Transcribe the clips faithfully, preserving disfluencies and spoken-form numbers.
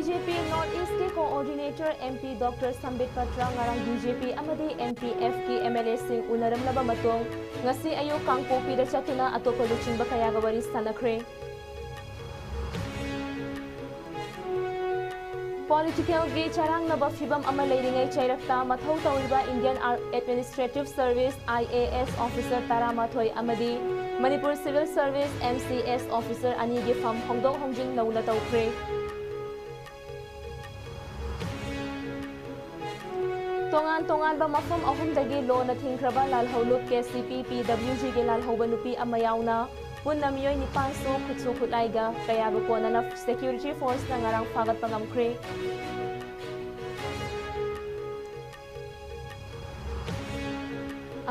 B J ꯄꯤ North East ꯀꯤ Coordinator M P Doctor Sambit Patra ꯉꯔꯥꯡ B J P ꯑꯃꯗꯤ N P F ꯀꯤ M L A ꯁꯤꯡ ꯎꯅꯔꯝꯂꯕ ꯃꯇꯨꯡ, ꯉꯁꯤ ꯑꯌꯨꯛ ꯀꯥꯡꯄꯣꯛꯄꯤꯗ ꯆꯠꯇꯨꯅ ꯑꯇꯣꯞꯄ ꯂꯨꯆꯤꯡꯕ ꯀꯌꯥꯒ ꯋꯥꯔꯤ ꯁꯥꯟꯅꯈ꯭ꯔꯦ꯫ Political ꯒꯤ ꯆꯔꯥꯡꯅꯕ ꯐꯤꯚꯝ ꯑꯃ ꯂꯩꯔꯤꯉꯩ ꯆꯩꯔꯛꯇ ꯃꯊꯧ ꯇꯧꯔꯤꯕ Indian Ar-, Administrative Service I A S officer ꯇꯔꯥꯃꯥꯊꯣꯏ ꯑꯃꯗꯤ Manipur Civil Service M C S officer ꯑꯅꯤꯒꯤ ꯐꯝ ꯍꯣꯡꯗꯣꯛ ꯍꯣꯡꯖꯤꯟ ꯅꯧꯅ ꯇꯧꯈ꯭ꯔꯦ꯫ ꯇꯣꯉꯥꯟ ꯇꯣꯉꯥꯟꯕ ꯃꯐꯝ ꯑꯍꯨꯝꯗꯒꯤ ꯂꯣꯟꯅ ꯊꯤꯡꯈ꯭ꯔꯕ ꯂꯥꯜꯍꯧꯂꯨꯞ K C P P W G ꯒꯤ ꯂꯥꯜꯍꯧꯕ ꯅꯨꯄꯤ ꯑꯃ ꯌꯥꯎꯅ ꯄꯨꯟꯅ ꯃꯤꯑꯣꯏ ꯅꯤꯄꯥꯟꯁꯨ ꯈꯨꯠꯁꯨ ꯈꯨꯠꯂꯥꯏꯒ ꯀꯌꯥꯕꯨ ꯀꯣꯟꯅꯅ security force ꯅ ꯉꯔꯥꯡ ꯐꯥꯒꯠꯄ ꯉꯝꯈ꯭ꯔꯦ꯫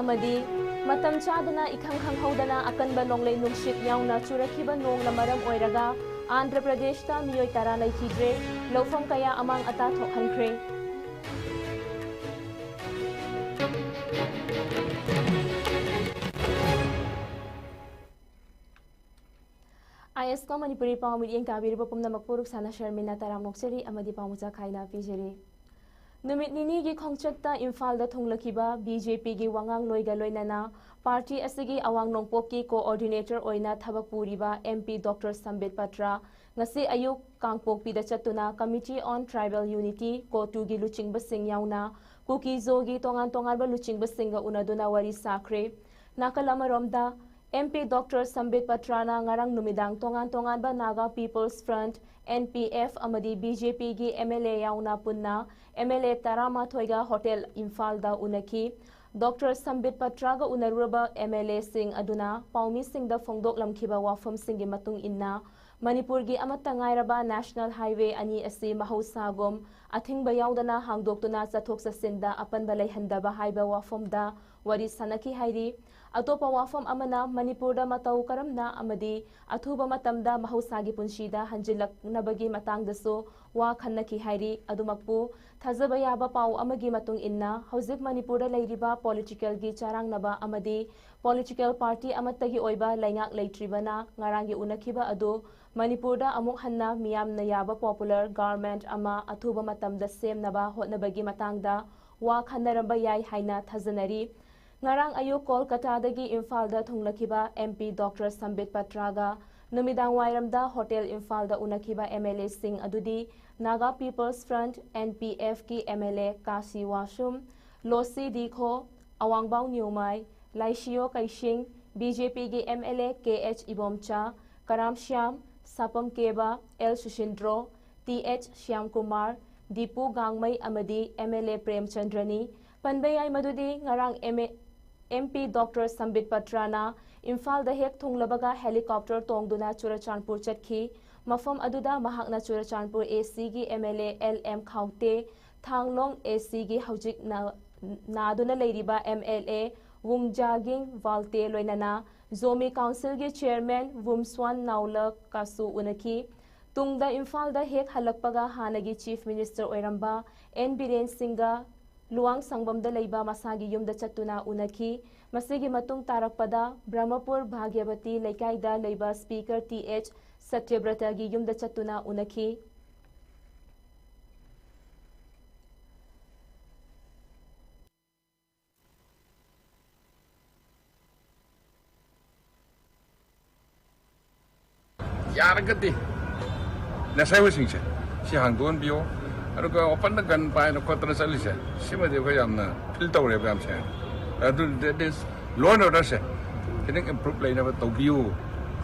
ꯑꯃꯗꯤ ꯃꯇꯝ ꯆꯥꯗꯅ ꯏꯈꯪ ꯈꯪꯍꯧꯗꯅ ꯑꯀꯟꯕ ꯅꯣꯡꯂꯩ ꯅꯨꯡꯁꯤꯠ ꯌꯥꯎꯅ ꯆꯨꯔꯛꯈꯤꯕ ꯅꯣꯡꯅ ꯃꯔꯝ ꯑꯣꯏꯔꯒ ꯑꯟꯙ꯭ꯔ ꯄ꯭ꯔꯗꯦꯁꯇ ꯃꯤꯑꯣꯏ ꯇꯔꯥ ꯂꯩꯈꯤꯗ꯭ꯔꯦ, ꯂꯧꯐꯝ ꯀꯌꯥ ꯑꯃꯥꯡ ꯑꯇꯥ ꯊꯣꯛꯍꯟꯈ꯭ꯔꯦ꯫ I S ꯀ ꯃꯅꯤꯄꯨꯔꯤ ꯄꯥꯎ ꯃꯤꯠꯌꯦꯡ ꯇꯥꯕꯤꯔꯤꯕ ꯄꯨꯝꯅꯃꯛꯄꯨ ꯔꯨꯛꯁꯥꯅ ꯁꯔꯃꯤꯅ ꯇꯔꯥꯝꯅ ꯑꯣꯛꯆꯔꯤ ꯑꯃꯗꯤ ꯄꯥꯎ ꯃꯆꯥ ꯈꯥꯏꯅ ꯄꯤꯖꯔꯤ꯫ ꯅꯨꯃꯤꯠ ꯅꯤꯅꯤꯒꯤ ꯈꯣꯡꯆꯠꯇ ꯏꯝꯐꯥꯜꯗ ꯊꯨꯡꯂꯈꯤꯕ B J P ꯒꯤ ꯋꯥꯉꯥꯡꯂꯣꯏꯒ ꯂꯣꯏꯅꯅ party ꯑꯁꯤꯒꯤ ꯑꯋꯥꯡ ꯅꯣꯡꯄꯣꯛꯀꯤ coordinator ꯑꯣꯏꯅ ꯊꯕꯛ ꯄꯨꯔꯤꯕ M P Doctor Sambit Patra ꯉꯁꯤ ꯑꯌꯨꯛ ꯀꯥꯡꯄꯣꯛꯄꯤꯗ ꯆꯠꯇꯨꯅ Committee on Tribal Unity, CoTU ꯒꯤ ꯂꯨꯆꯤꯡꯕꯁꯤꯡ ꯌꯥꯎꯅ ꯀꯨꯀꯤ-ꯖꯣꯒꯤ ꯇꯣꯉꯥꯟ ꯇꯣꯉꯥꯟꯕ ꯂꯨꯆꯤꯡꯕꯁꯤꯡꯒ ꯎꯅꯗꯨꯅ ꯋꯥꯔꯤ ꯁꯥꯈ꯭ꯔꯦ꯫ ꯅꯥꯀꯜ ꯑꯃꯔꯣꯝꯗ, M P Doctor Sambit Patra ꯅ ꯉꯔꯥꯡ ꯅꯨꯃꯤꯗꯥꯡ ꯇꯣꯉꯥꯟ ꯇꯣꯉꯥꯟꯕ Naga People's Front, N P F ꯑꯃꯗꯤ B J P ꯒꯤ M L A ꯌꯥꯎꯅ ꯄꯨꯟꯅ M L A ꯇꯔꯥꯃꯥꯊꯣꯏꯒ Hotel ꯏꯝꯐꯥꯜꯗ ꯎꯅꯈꯤ꯫ Doctor Sambit Patra ꯒ ꯎꯅꯔꯨꯔꯕ M L A ꯁꯤꯡ ꯑꯗꯨꯅ ꯄꯥꯎꯃꯤꯁꯤꯡꯗ ꯐꯣꯡꯗꯣꯛꯂꯝꯈꯤꯕ ꯋꯥꯐꯝꯁꯤꯡꯒꯤ ꯃꯇꯨꯡ ꯏꯟꯅ, ꯃꯅꯤꯄꯨꯔꯒꯤ ꯑꯃꯠꯇ ꯉꯥꯏꯔꯕ National Highway ꯑꯅꯤ ꯑꯁꯤ ꯃꯍꯧꯁꯥꯒꯨꯝ ꯑꯊꯤꯡꯕ ꯌꯥꯎꯗꯅ ꯍꯥꯡꯗꯣꯛꯇꯨꯅ ꯆꯠꯊꯣꯛ ꯆꯠꯁꯤꯟꯗ ꯑꯄꯟꯕ ꯂꯩꯍꯟꯗꯕ ꯍꯥꯏꯕ ꯋꯥꯐꯝꯗ ꯋꯥꯔꯤ ꯁꯥꯟꯅꯈꯤ ꯍꯥꯏꯔꯤ꯫ ꯑꯇꯣꯞꯄ ꯋꯥꯐꯝ ꯑꯃꯅ, ꯃꯅꯤꯄꯨꯔꯗ ꯃꯇꯧ ꯀꯔꯝꯅ ꯑꯃꯗꯤ ꯑꯊꯨꯕ ꯃꯇꯝꯗ ꯃꯍꯧꯁꯥꯒꯤ ꯄꯨꯟꯁꯤꯗ ꯍꯟꯖꯤꯜꯂꯛꯅꯕꯒꯤ ꯃꯇꯥꯡꯗꯁꯨ ꯋꯥ ꯈꯟꯅꯈꯤ ꯍꯥꯏꯔꯤ꯫ ꯑꯗꯨꯃꯛꯄꯨ, ꯊꯥꯖꯕ ꯌꯥꯕ ꯄꯥꯎ ꯑꯃꯒꯤ ꯃꯇꯨꯡ ꯏꯟꯅ, ꯍꯧꯖꯤꯛ ꯃꯅꯤꯄꯨꯔꯗ ꯂꯩꯔꯤꯕ political ꯒꯤ ꯆꯔꯥꯡꯅꯕ ꯑꯃꯗꯤ political party ꯑꯃꯠꯇꯒꯤ ꯑꯣꯏꯕ ꯂꯩꯉꯥꯛ ꯂꯩꯇ꯭ꯔꯤꯕꯅ ꯉꯔꯥꯡꯒꯤ ꯎꯅꯈꯤꯕ ꯑꯗꯨ ꯃꯅꯤꯄꯨꯔꯗ ꯑꯃꯨꯛ ꯍꯟꯅ ꯃꯤꯌꯥꯝꯅ ꯌꯥꯕ popular government ꯑꯃ ꯑꯊꯨꯕ ꯃꯇꯝꯗ ꯁꯦꯝꯅꯕ ꯍꯣꯠꯅꯕꯒꯤ ꯃꯇꯥꯡꯗ ꯋꯥ ꯈꯟꯅꯔꯝꯕ ꯌꯥꯏ ꯍꯥꯏꯅ ꯊꯥꯖꯅꯔꯤ꯫ ꯉꯔꯥꯡ ꯑꯌꯨꯛ ꯀꯣꯜꯀꯇꯥꯗꯒꯤ ꯏꯝꯐꯥꯜꯗ ꯊꯨꯡꯂꯈꯤꯕ M P Doctor ꯁꯝꯕꯤꯠ ꯄꯇ꯭ꯔꯥꯒ ꯅꯨꯃꯤꯗꯥꯡ ꯋꯥꯏꯔꯝꯗ ꯍꯣꯇꯦꯜ ꯏꯝꯐꯥꯜꯗ ꯎꯅꯈꯤꯕ M L Aꯁꯤꯡ ꯑꯗꯨꯗꯤ Naga People's Front, N P Fꯀꯤ M L A Kashi ꯋꯥꯁꯨꯝ, ꯂꯣꯁꯤ ꯗꯤꯈꯣ, ꯑꯋꯥꯡꯕꯥꯎ ꯅ꯭ꯌꯨꯃꯥꯏ, ꯂꯥꯏꯁꯤꯌꯣ ꯀꯩꯁꯤꯡ, B J Pꯒꯤ M L A K H Ibomcha, Karam Shyam, ꯁꯥꯄꯝ cab, L ꯁꯨꯁꯤꯟꯗ꯭ꯔꯣ, T H Shyamkumar, Dipu ꯒꯥꯡꯃꯩ ꯑꯃꯗꯤ M L A ꯄ꯭ꯔꯦꯝꯆꯟꯗ꯭ꯔꯅꯤ꯫ ꯄꯟꯕ ꯌꯥꯏ ꯃꯗꯨꯗꯤ ꯉꯔꯥꯡ M A M P Doctor ꯁꯝꯕꯤꯠ ꯄꯇ꯭ꯔꯥꯅ ꯏꯝꯐꯥꯜꯗ ꯍꯦꯛ ꯊꯨꯡꯂꯕꯒ helicopter ꯇꯣꯡꯗꯨꯅ ꯆꯨꯔꯆꯥꯟꯄꯨꯔ ꯆꯠꯈꯤ꯫ ꯃꯐꯝ ꯑꯗꯨꯗ ꯃꯍꯥꯛꯅ Churachandpur A Cꯒꯤ M L A L M ꯈꯥꯎꯇꯦ, ꯊꯥꯡꯂꯣꯡ A Cꯒꯤ ꯍꯧꯖꯤꯛ ꯅ-, ꯅꯥꯗꯨꯅ ꯂꯩꯔꯤꯕ M L A ꯋꯨꯡꯖꯥꯒꯤꯡ ꯋꯥꯜꯇꯦ ꯂꯣꯏꯅꯅ ꯖꯣꯃꯤ Councilꯒꯤ Chairman ꯋꯨꯝꯁ꯭ꯋꯥꯟ ꯅꯥꯎꯂꯛꯀꯁꯨ ꯎꯅꯈꯤ꯫ ꯇꯨꯡꯗ ꯏꯝꯐꯥꯜꯗ ꯍꯦꯛ ꯍꯜꯂꯛꯄꯒ ꯍꯥꯟꯅꯒꯤ Chief Minister ꯑꯣꯏꯔꯝꯕ N ꯕꯤꯔꯦꯟ ꯁꯤꯡꯒ ꯂꯨꯋꯥꯡ ꯁꯪꯕꯝꯗ ꯂꯩꯕ ꯃꯁꯥꯒꯤ ꯌꯨꯝꯗ ꯆꯠꯇꯨꯅ ꯎꯅꯈꯤ꯫ ꯃꯁꯤꯒꯤ ꯃꯇꯨꯡ ꯇꯥꯔꯛꯄꯗ ꯕ꯭ꯔꯍꯃꯄꯨꯔ ꯚꯥꯒ꯭ꯌꯕꯇꯤ ꯂꯩꯀꯥꯏꯗ ꯂꯩꯕ Speaker T H ꯁꯇ꯭ꯌꯕ꯭ꯔꯇꯒꯤ ꯌꯨꯝꯗ ꯆꯠꯇꯨꯅ ꯎꯅꯈꯤ꯫ ꯌꯥꯔꯒꯗꯤ ꯅꯦꯁꯥꯏꯕꯁꯤꯡꯁꯦ ꯁꯤ ꯍꯥꯡꯗꯣꯛꯍꯟꯕꯤꯌꯣ꯫ ꯑꯗꯨꯒ openꯗ gun ꯄꯥꯏꯅ ꯈꯣꯠꯇꯅ ꯆꯠꯂꯤꯁꯦ, ꯁꯤꯃꯗꯤ ꯑꯩꯈꯣꯏ ꯌꯥꯝꯅ feel ꯇꯧꯔꯦꯕ, ꯌꯥꯝ ꯁꯦꯡꯅ꯫ ꯑꯗꯨ that is law and orderꯁꯦ ꯈꯤꯇꯪ improve ꯂꯩꯅꯕ ꯇꯧꯕꯤꯌꯨ꯫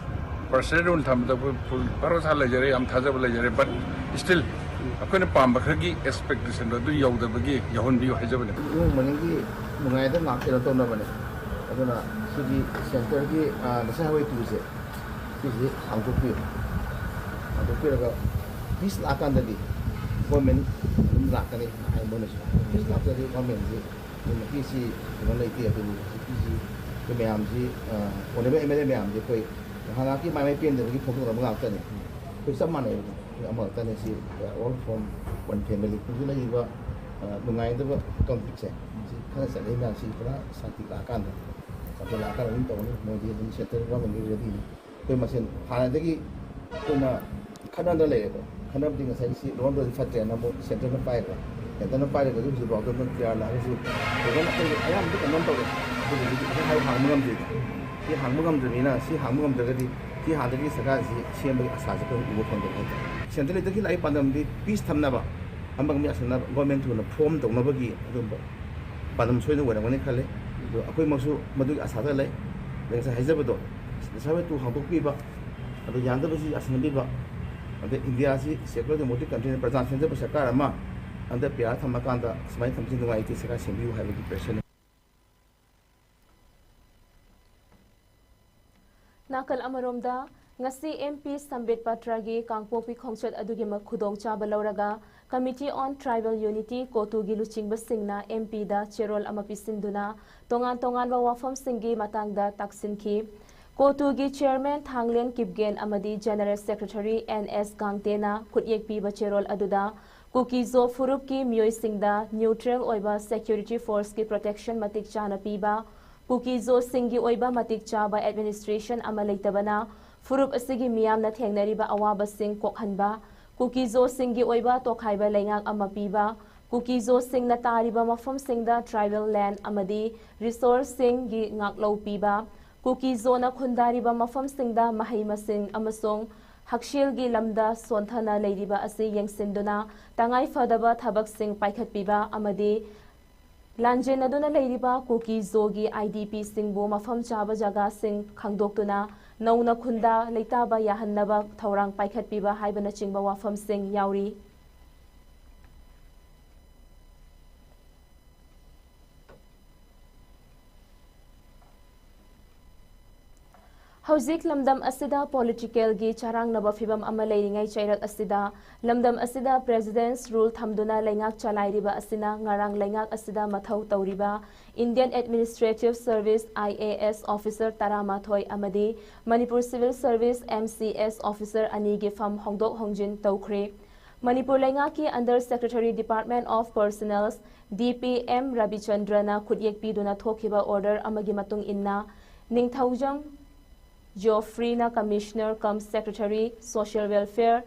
Personal rule ꯊꯝꯕꯗ ꯑꯩꯈꯣꯏ full ꯚꯔꯣꯁꯥ ꯂꯩꯖꯔꯦ, ꯌꯥꯝ ꯊꯥꯖꯕ ꯂꯩꯖꯔꯦ, but still ꯑꯩꯈꯣꯏꯅ ꯄꯥꯝꯕ ꯈꯔꯒꯤ expectationꯗꯣ ꯑꯗꯨ ꯌꯧꯗꯕꯒꯤ ꯌꯧꯍꯟꯕꯤꯌꯨ ꯍꯥꯏꯖꯕꯅꯦ꯫ ꯏꯃꯨꯡ ꯃꯅꯨꯡꯒꯤ ꯅꯨꯡꯉꯥꯏꯗ ꯉꯥꯛ ꯀꯩꯅꯣ ꯇꯧꯅꯕꯅꯦ꯫ ꯑꯗꯨꯅ ꯁꯤꯒꯤ centreꯒꯤ, ꯑ, national highway twoꯁꯦ ꯁꯤꯁꯦ ꯍꯥꯡꯗꯣꯛꯄꯤꯌꯨ꯫ ꯍꯥꯡꯗꯣꯛꯄꯤꯔꯒ peace ꯂꯥꯛꯑꯀꯥꯟꯗꯗꯤ government ꯑꯗꯨꯝ ꯂꯥꯛꯀꯅꯤ ꯍꯥꯏ ꯃꯣꯏꯅꯁꯨ꯫ Peace ꯂꯥꯛꯇ꯭ꯔꯗꯤ governmentꯁꯤ ꯑꯗꯨꯝ peaceꯁꯤ ꯀꯩꯅꯣ ꯂꯩꯇꯦ꯫ ꯑꯗꯨꯕꯨ ꯍꯧꯖꯤꯛꯀꯤꯁꯤ ꯑꯩꯈꯣꯏ ꯃꯌꯥꯝꯁꯤ, ꯑ, honourable M L A ꯃꯌꯥꯝꯁꯤ ꯑꯩꯈꯣꯏ ꯉꯥꯏꯍꯥꯛ ꯉꯥꯏꯍꯥꯛꯀꯤ ꯃꯥꯏ ꯃꯥꯏ ꯄꯦꯟꯗꯕꯒꯤ ꯐꯣꯡꯗꯣꯛꯅꯕ ꯉꯥꯛꯇꯅꯤ꯫ ꯑꯩꯈꯣꯏ ꯆꯞ ꯃꯥꯟꯅꯩ꯫ ꯑꯩꯈꯣꯏ ꯑꯃꯈꯛꯇꯅꯤ꯫ ꯁꯤ all from one family꯫ ꯍꯧꯖꯤꯛ ꯂꯩꯔꯤꯕ, ꯑ, ꯅꯨꯡꯉꯥꯏꯅꯗꯕ conflictꯁꯦ ꯁꯤ ꯈꯔ ꯆꯠꯂꯛꯏ ꯃꯌꯥꯝꯁꯤ ꯄꯨꯔꯥ ꯁꯥꯟꯇꯤ ꯂꯥꯛꯑꯀꯥꯟꯗ, ꯁꯥꯟꯇꯤ ꯂꯥꯛꯑꯀꯥꯟꯗ ꯑꯗꯨꯝ ꯇꯧꯅꯤ꯫ ꯃꯣꯏꯗꯤ ꯑꯗꯨꯝ central governmentꯒꯤ readyꯅꯤ꯫ ꯑꯩꯈꯣꯏ ꯃꯁꯦꯟ ꯍꯥꯟꯅꯗꯒꯤ ꯑꯩꯈꯣꯏꯅ ꯈꯠꯅꯗ ꯂꯩꯔꯦꯕ꯫ ꯈꯠꯅꯕꯗꯤ ꯉꯁꯥꯏ ꯁꯤ ꯂꯣꯟꯗꯣ ꯐꯠꯇ꯭ꯔꯦꯅ ꯑꯃꯨꯛ ꯁꯦꯟꯇꯔꯅ ꯄꯥꯏꯔꯦ꯫ ꯁꯦꯟꯇꯔꯅ ꯄꯥꯏꯔꯒꯁꯨ ꯍꯧꯖꯤꯛꯐꯥꯎꯗ ꯑꯗꯨꯝ ꯀꯤꯌꯥꯔ ꯂꯥꯛꯑꯒꯁꯨ ꯐꯖꯅ ꯑꯩꯈꯣꯏ ꯑꯌꯥꯝꯕꯗꯤ ꯀꯩꯅꯣꯝ ꯇꯧꯔꯦ꯫ ꯑꯗꯨꯕꯨ ꯍꯧꯖꯤꯛ ꯍꯧꯖꯤꯛ ꯍꯥꯏ ꯍꯥꯡꯕ ꯉꯝꯗ꯭ꯔꯤꯗ꯫ ꯁꯤ ꯍꯥꯡꯕ ꯉꯝꯗ꯭ꯔꯕꯅꯤꯅ, ꯁꯤ ꯍꯥꯡꯕ ꯉꯝꯗ꯭ꯔꯒꯗꯤ ꯁꯤ ꯍꯥꯟꯅꯗꯒꯤ ꯁꯔꯀꯥꯔꯁꯤ ꯁꯦꯝꯕꯒꯤ ꯑꯁꯥꯁꯦ ꯑꯩꯈꯣꯏ ꯎꯕ ꯐꯪꯗꯕ ꯍꯥꯏꯇꯥꯔꯦ꯫ ꯁꯦꯟꯇꯔ ꯂꯩꯇꯒꯤ ꯂꯥꯛꯏ ꯄꯥꯟꯗꯝꯗꯤ ꯄꯤꯁ ꯊꯝꯅꯕ, ꯑꯃꯒ ꯑꯃꯒ ꯌꯥꯁꯟꯅꯕ, ꯒꯣꯔꯃꯦꯟ ꯊꯨꯅ ꯐꯣꯝ ꯇꯧꯅꯕꯒꯤ ꯑꯗꯨꯒꯨꯝꯕ ꯄꯥꯟꯗꯝ ꯁꯣꯏꯗꯅ ꯑꯣꯏꯔꯝꯒꯅꯤ ꯈꯜꯂꯤ꯫ ꯑꯗꯣ ꯑꯩꯈꯣꯏꯃꯛꯁꯨ ꯃꯗꯨꯒꯤ ꯑꯁꯥꯗ ꯂꯩ꯫ ꯑꯗ ꯉꯁꯥꯏ ꯍꯥꯏꯖꯕꯗꯣ, ꯅꯤꯁꯥ ꯋꯥꯏ ꯇꯨ ꯍꯥꯡꯗꯣꯛꯄꯤꯕ, ꯑꯗꯣ ꯌꯥꯟꯗꯕꯁꯤ ꯌꯥꯁꯟꯅꯕꯤꯕ, ꯑꯗ ꯏꯟꯗꯤꯌꯥꯁꯤ ꯁꯦꯀꯨꯂꯔ ꯗꯦꯃꯣꯀ꯭ꯔꯦꯇꯤꯛ ꯀꯟꯇ꯭ꯔꯤꯅ ꯄ꯭ꯔꯖꯥꯅ ꯁꯦꯝꯖꯕ ꯁꯔꯀꯥꯔ ꯑꯃ ꯑꯟꯗꯔ ꯄꯤꯌꯥꯔ ꯊꯝꯃꯀꯥꯟꯗ ꯁꯨꯃꯥꯏꯅ ꯊꯝꯕꯁꯤ ꯅꯨꯡꯉꯥꯏꯇꯦ, ꯁꯔꯀꯥꯔ ꯁꯦꯝꯕꯤꯌꯨ ꯍꯥꯏꯕꯒꯤ ꯄ꯭ꯔꯦꯁꯔꯅꯤ꯫ ꯅꯥꯀꯜ ꯑꯃꯔꯣꯝꯗ, ꯉꯁꯤ ꯑꯦꯝ ꯄꯤ ꯁꯝꯕꯤꯠ ꯄꯇ꯭ꯔꯒꯤ ꯀꯥꯡꯄꯣꯛꯄꯤ ꯈꯣꯡꯆꯠ ꯑꯗꯨꯒꯤ ꯃ-, ꯈꯨꯗꯣꯡꯆꯥꯕ ꯂꯧꯔꯒ Committee on Tribal Unity, ꯀꯣꯇꯨꯒꯤ ꯂꯨꯆꯤꯡꯕꯁꯤꯡꯅ ꯑꯦꯝ ꯄꯤꯗ ꯆꯦꯔꯣꯜ ꯑꯃ ꯄꯤꯁꯤꯟꯗꯨꯅ ꯇꯣꯉꯥꯟ ꯇꯣꯉꯥꯟꯕ ꯋꯥꯐꯝꯁꯤꯡꯒꯤ ꯃꯇꯥꯡꯗ ꯇꯥꯛꯁꯤꯟꯈꯤ꯫ ꯀꯣꯇꯨꯒꯤ ꯆꯤꯌꯔꯃꯦꯟ ꯊꯥꯡꯂꯦꯟ ꯀꯤꯞꯒꯦꯟ ꯑꯃꯗꯤ ꯖꯦꯅꯔꯦꯜ ꯁꯦꯀ꯭ꯔꯦꯇꯔꯤ ꯑꯦꯟ ꯑꯦꯁ ꯒꯥꯡꯇꯦꯅ ꯈꯨꯠꯌꯦꯛ ꯄꯤꯕ ꯆꯦꯔꯣꯜ ꯑꯗꯨꯗ ꯀꯨꯀꯤ-ꯖꯣ ꯐꯨꯔꯨꯞꯀꯤ ꯃꯤꯑꯣꯏꯁꯤꯡꯗ ꯅ꯭ꯌꯨꯇ꯭ꯔꯦꯜ ꯑꯣꯏꯕ ꯁꯦꯀ꯭ꯌꯨꯔꯤꯇꯤ ꯐꯣꯔꯁꯀꯤ ꯄ꯭ꯔꯣꯇꯦꯛꯁꯟ ꯃꯇꯤꯛ ꯆꯥꯅ ꯄꯤꯕ, ꯀꯨꯀꯤ-ꯖꯣꯁꯤꯡꯒꯤ ꯑꯣꯏꯕ ꯃꯇꯤꯛ ꯆꯥꯕ ꯑꯦꯗꯃꯤꯅꯤꯁꯇ꯭ꯔꯦꯁꯟ ꯑꯃ ꯂꯩꯇꯕꯅ ꯐꯨꯔꯨꯞ ꯑꯁꯤꯒꯤ ꯃꯤꯌꯥꯝꯅ ꯊꯦꯡꯅꯔꯤꯕ ꯑꯋꯥꯕꯁꯤꯡ ꯀꯣꯛꯍꯟꯕ, ꯀꯨꯀꯤ-ꯖꯣꯁꯤꯡꯒꯤ ꯑꯣꯏꯕ ꯇꯣꯈꯥꯏꯕ ꯂꯩꯉꯥꯛ ꯑꯃ ꯄꯤꯕ, ꯀꯨꯀꯤ-ꯖꯣꯁꯤꯡꯅ ꯇꯥꯔꯤꯕ ꯃꯐꯝꯁꯤꯡꯗ ꯇ꯭ꯔꯥꯏꯕꯦꯜ ꯂꯦꯟ ꯑꯃꯗꯤ ꯔꯤꯁꯣꯔꯁꯁꯤꯡꯒꯤ ꯉꯥꯛꯂꯧ ꯄꯤꯕ, ꯀꯨꯀꯤ-ꯖꯣꯅ ꯈꯨꯟꯗꯥꯔꯤꯕ ꯃꯐꯝꯁꯤꯡꯗ ꯃꯍꯩ-ꯃꯁꯤꯡ ꯑꯃꯁꯨꯡ ꯍꯛꯁꯦꯜꯒꯤ ꯂꯝꯗ ꯁꯣꯟꯊꯅ ꯂꯩꯔꯤꯕ ꯑꯁꯤ ꯌꯦꯡꯁꯤꯟꯗꯨꯅ ꯇꯉꯥꯏ ꯐꯗꯕ ꯊꯕꯛꯁꯤꯡ ꯄꯥꯏꯈꯠꯄꯤꯕ ꯑꯃꯗꯤ ꯂꯥꯟꯖꯦꯟꯅꯗꯨꯅ ꯂꯩꯔꯤꯕ ꯀꯨꯀꯤ-ꯖꯣꯒꯤ ꯑꯥꯏ ꯗꯤ ꯄꯤꯁꯤꯡꯕꯨ ꯃꯐꯝ ꯆꯥꯕ ꯖꯒꯥꯁꯤꯡ ꯈꯪꯗꯣꯛꯇꯨꯅ ꯅꯧꯅ ꯈꯨꯟꯗꯥ ꯂꯩꯇꯥꯕ ꯌꯥꯍꯟꯅꯕ ꯊꯧꯔꯥꯡ ꯄꯥꯏꯈꯠꯄꯤꯕ ꯍꯥꯏꯕꯅꯆꯤꯡꯕ ꯋꯥꯐꯝꯁꯤꯡ ꯌꯥꯎꯔꯤ꯫ ꯍꯧꯖꯤꯛ ꯂꯝꯗꯝ ꯑꯁꯤꯗ ꯄꯣꯂꯤꯇꯤꯀꯦꯜꯒꯤ ꯆꯔꯥꯡꯅꯕ ꯐꯤꯚꯝ ꯑꯃ ꯂꯩꯔꯤꯉꯩ ꯆꯩꯔꯛ ꯑꯁꯤꯗ, ꯂꯝꯗꯝ ꯑꯁꯤꯗ ꯄ꯭ꯔꯦꯁꯤꯗꯦꯟꯠꯁ ꯔꯨꯜ ꯊꯝꯗꯨꯅ ꯂꯩꯉꯥꯛ ꯆꯂꯥꯏꯔꯤꯕ ꯑꯁꯤꯅ ꯉꯔꯥꯡ ꯂꯩꯉꯥꯛ ꯑꯁꯤꯗ ꯃꯊꯧ ꯇꯧꯔꯤꯕ Indian Administrative Service, I A S, officer ꯇꯔꯥꯃꯥꯊꯣꯏ ꯑꯃꯗꯤ Manipur Civil Service, M C S, officer ꯑꯅꯤꯒꯤ ꯐꯝ ꯍꯣꯡꯗꯣꯛ ꯍꯣꯡꯖꯤꯟ ꯇꯧꯈ꯭ꯔꯦ꯫ ꯃꯅꯤꯄꯨꯔ ꯂꯩꯉꯥꯛꯀꯤ Under Secretary, Department of Personnel, D P M ꯔꯕꯤꯆꯟꯗ꯭ꯔꯅ ꯈꯨꯠꯌꯦꯛ ꯄꯤꯗꯨꯅ ꯊꯣꯛꯈꯤꯕ ꯑꯣꯔꯗꯔ ꯑꯃꯒꯤ ꯃꯇꯨꯡ ꯏꯟꯅ, ꯅꯤꯡꯊꯧꯖꯝ Geoffreyꯅ Commissioner cum Secretary Social Welfare,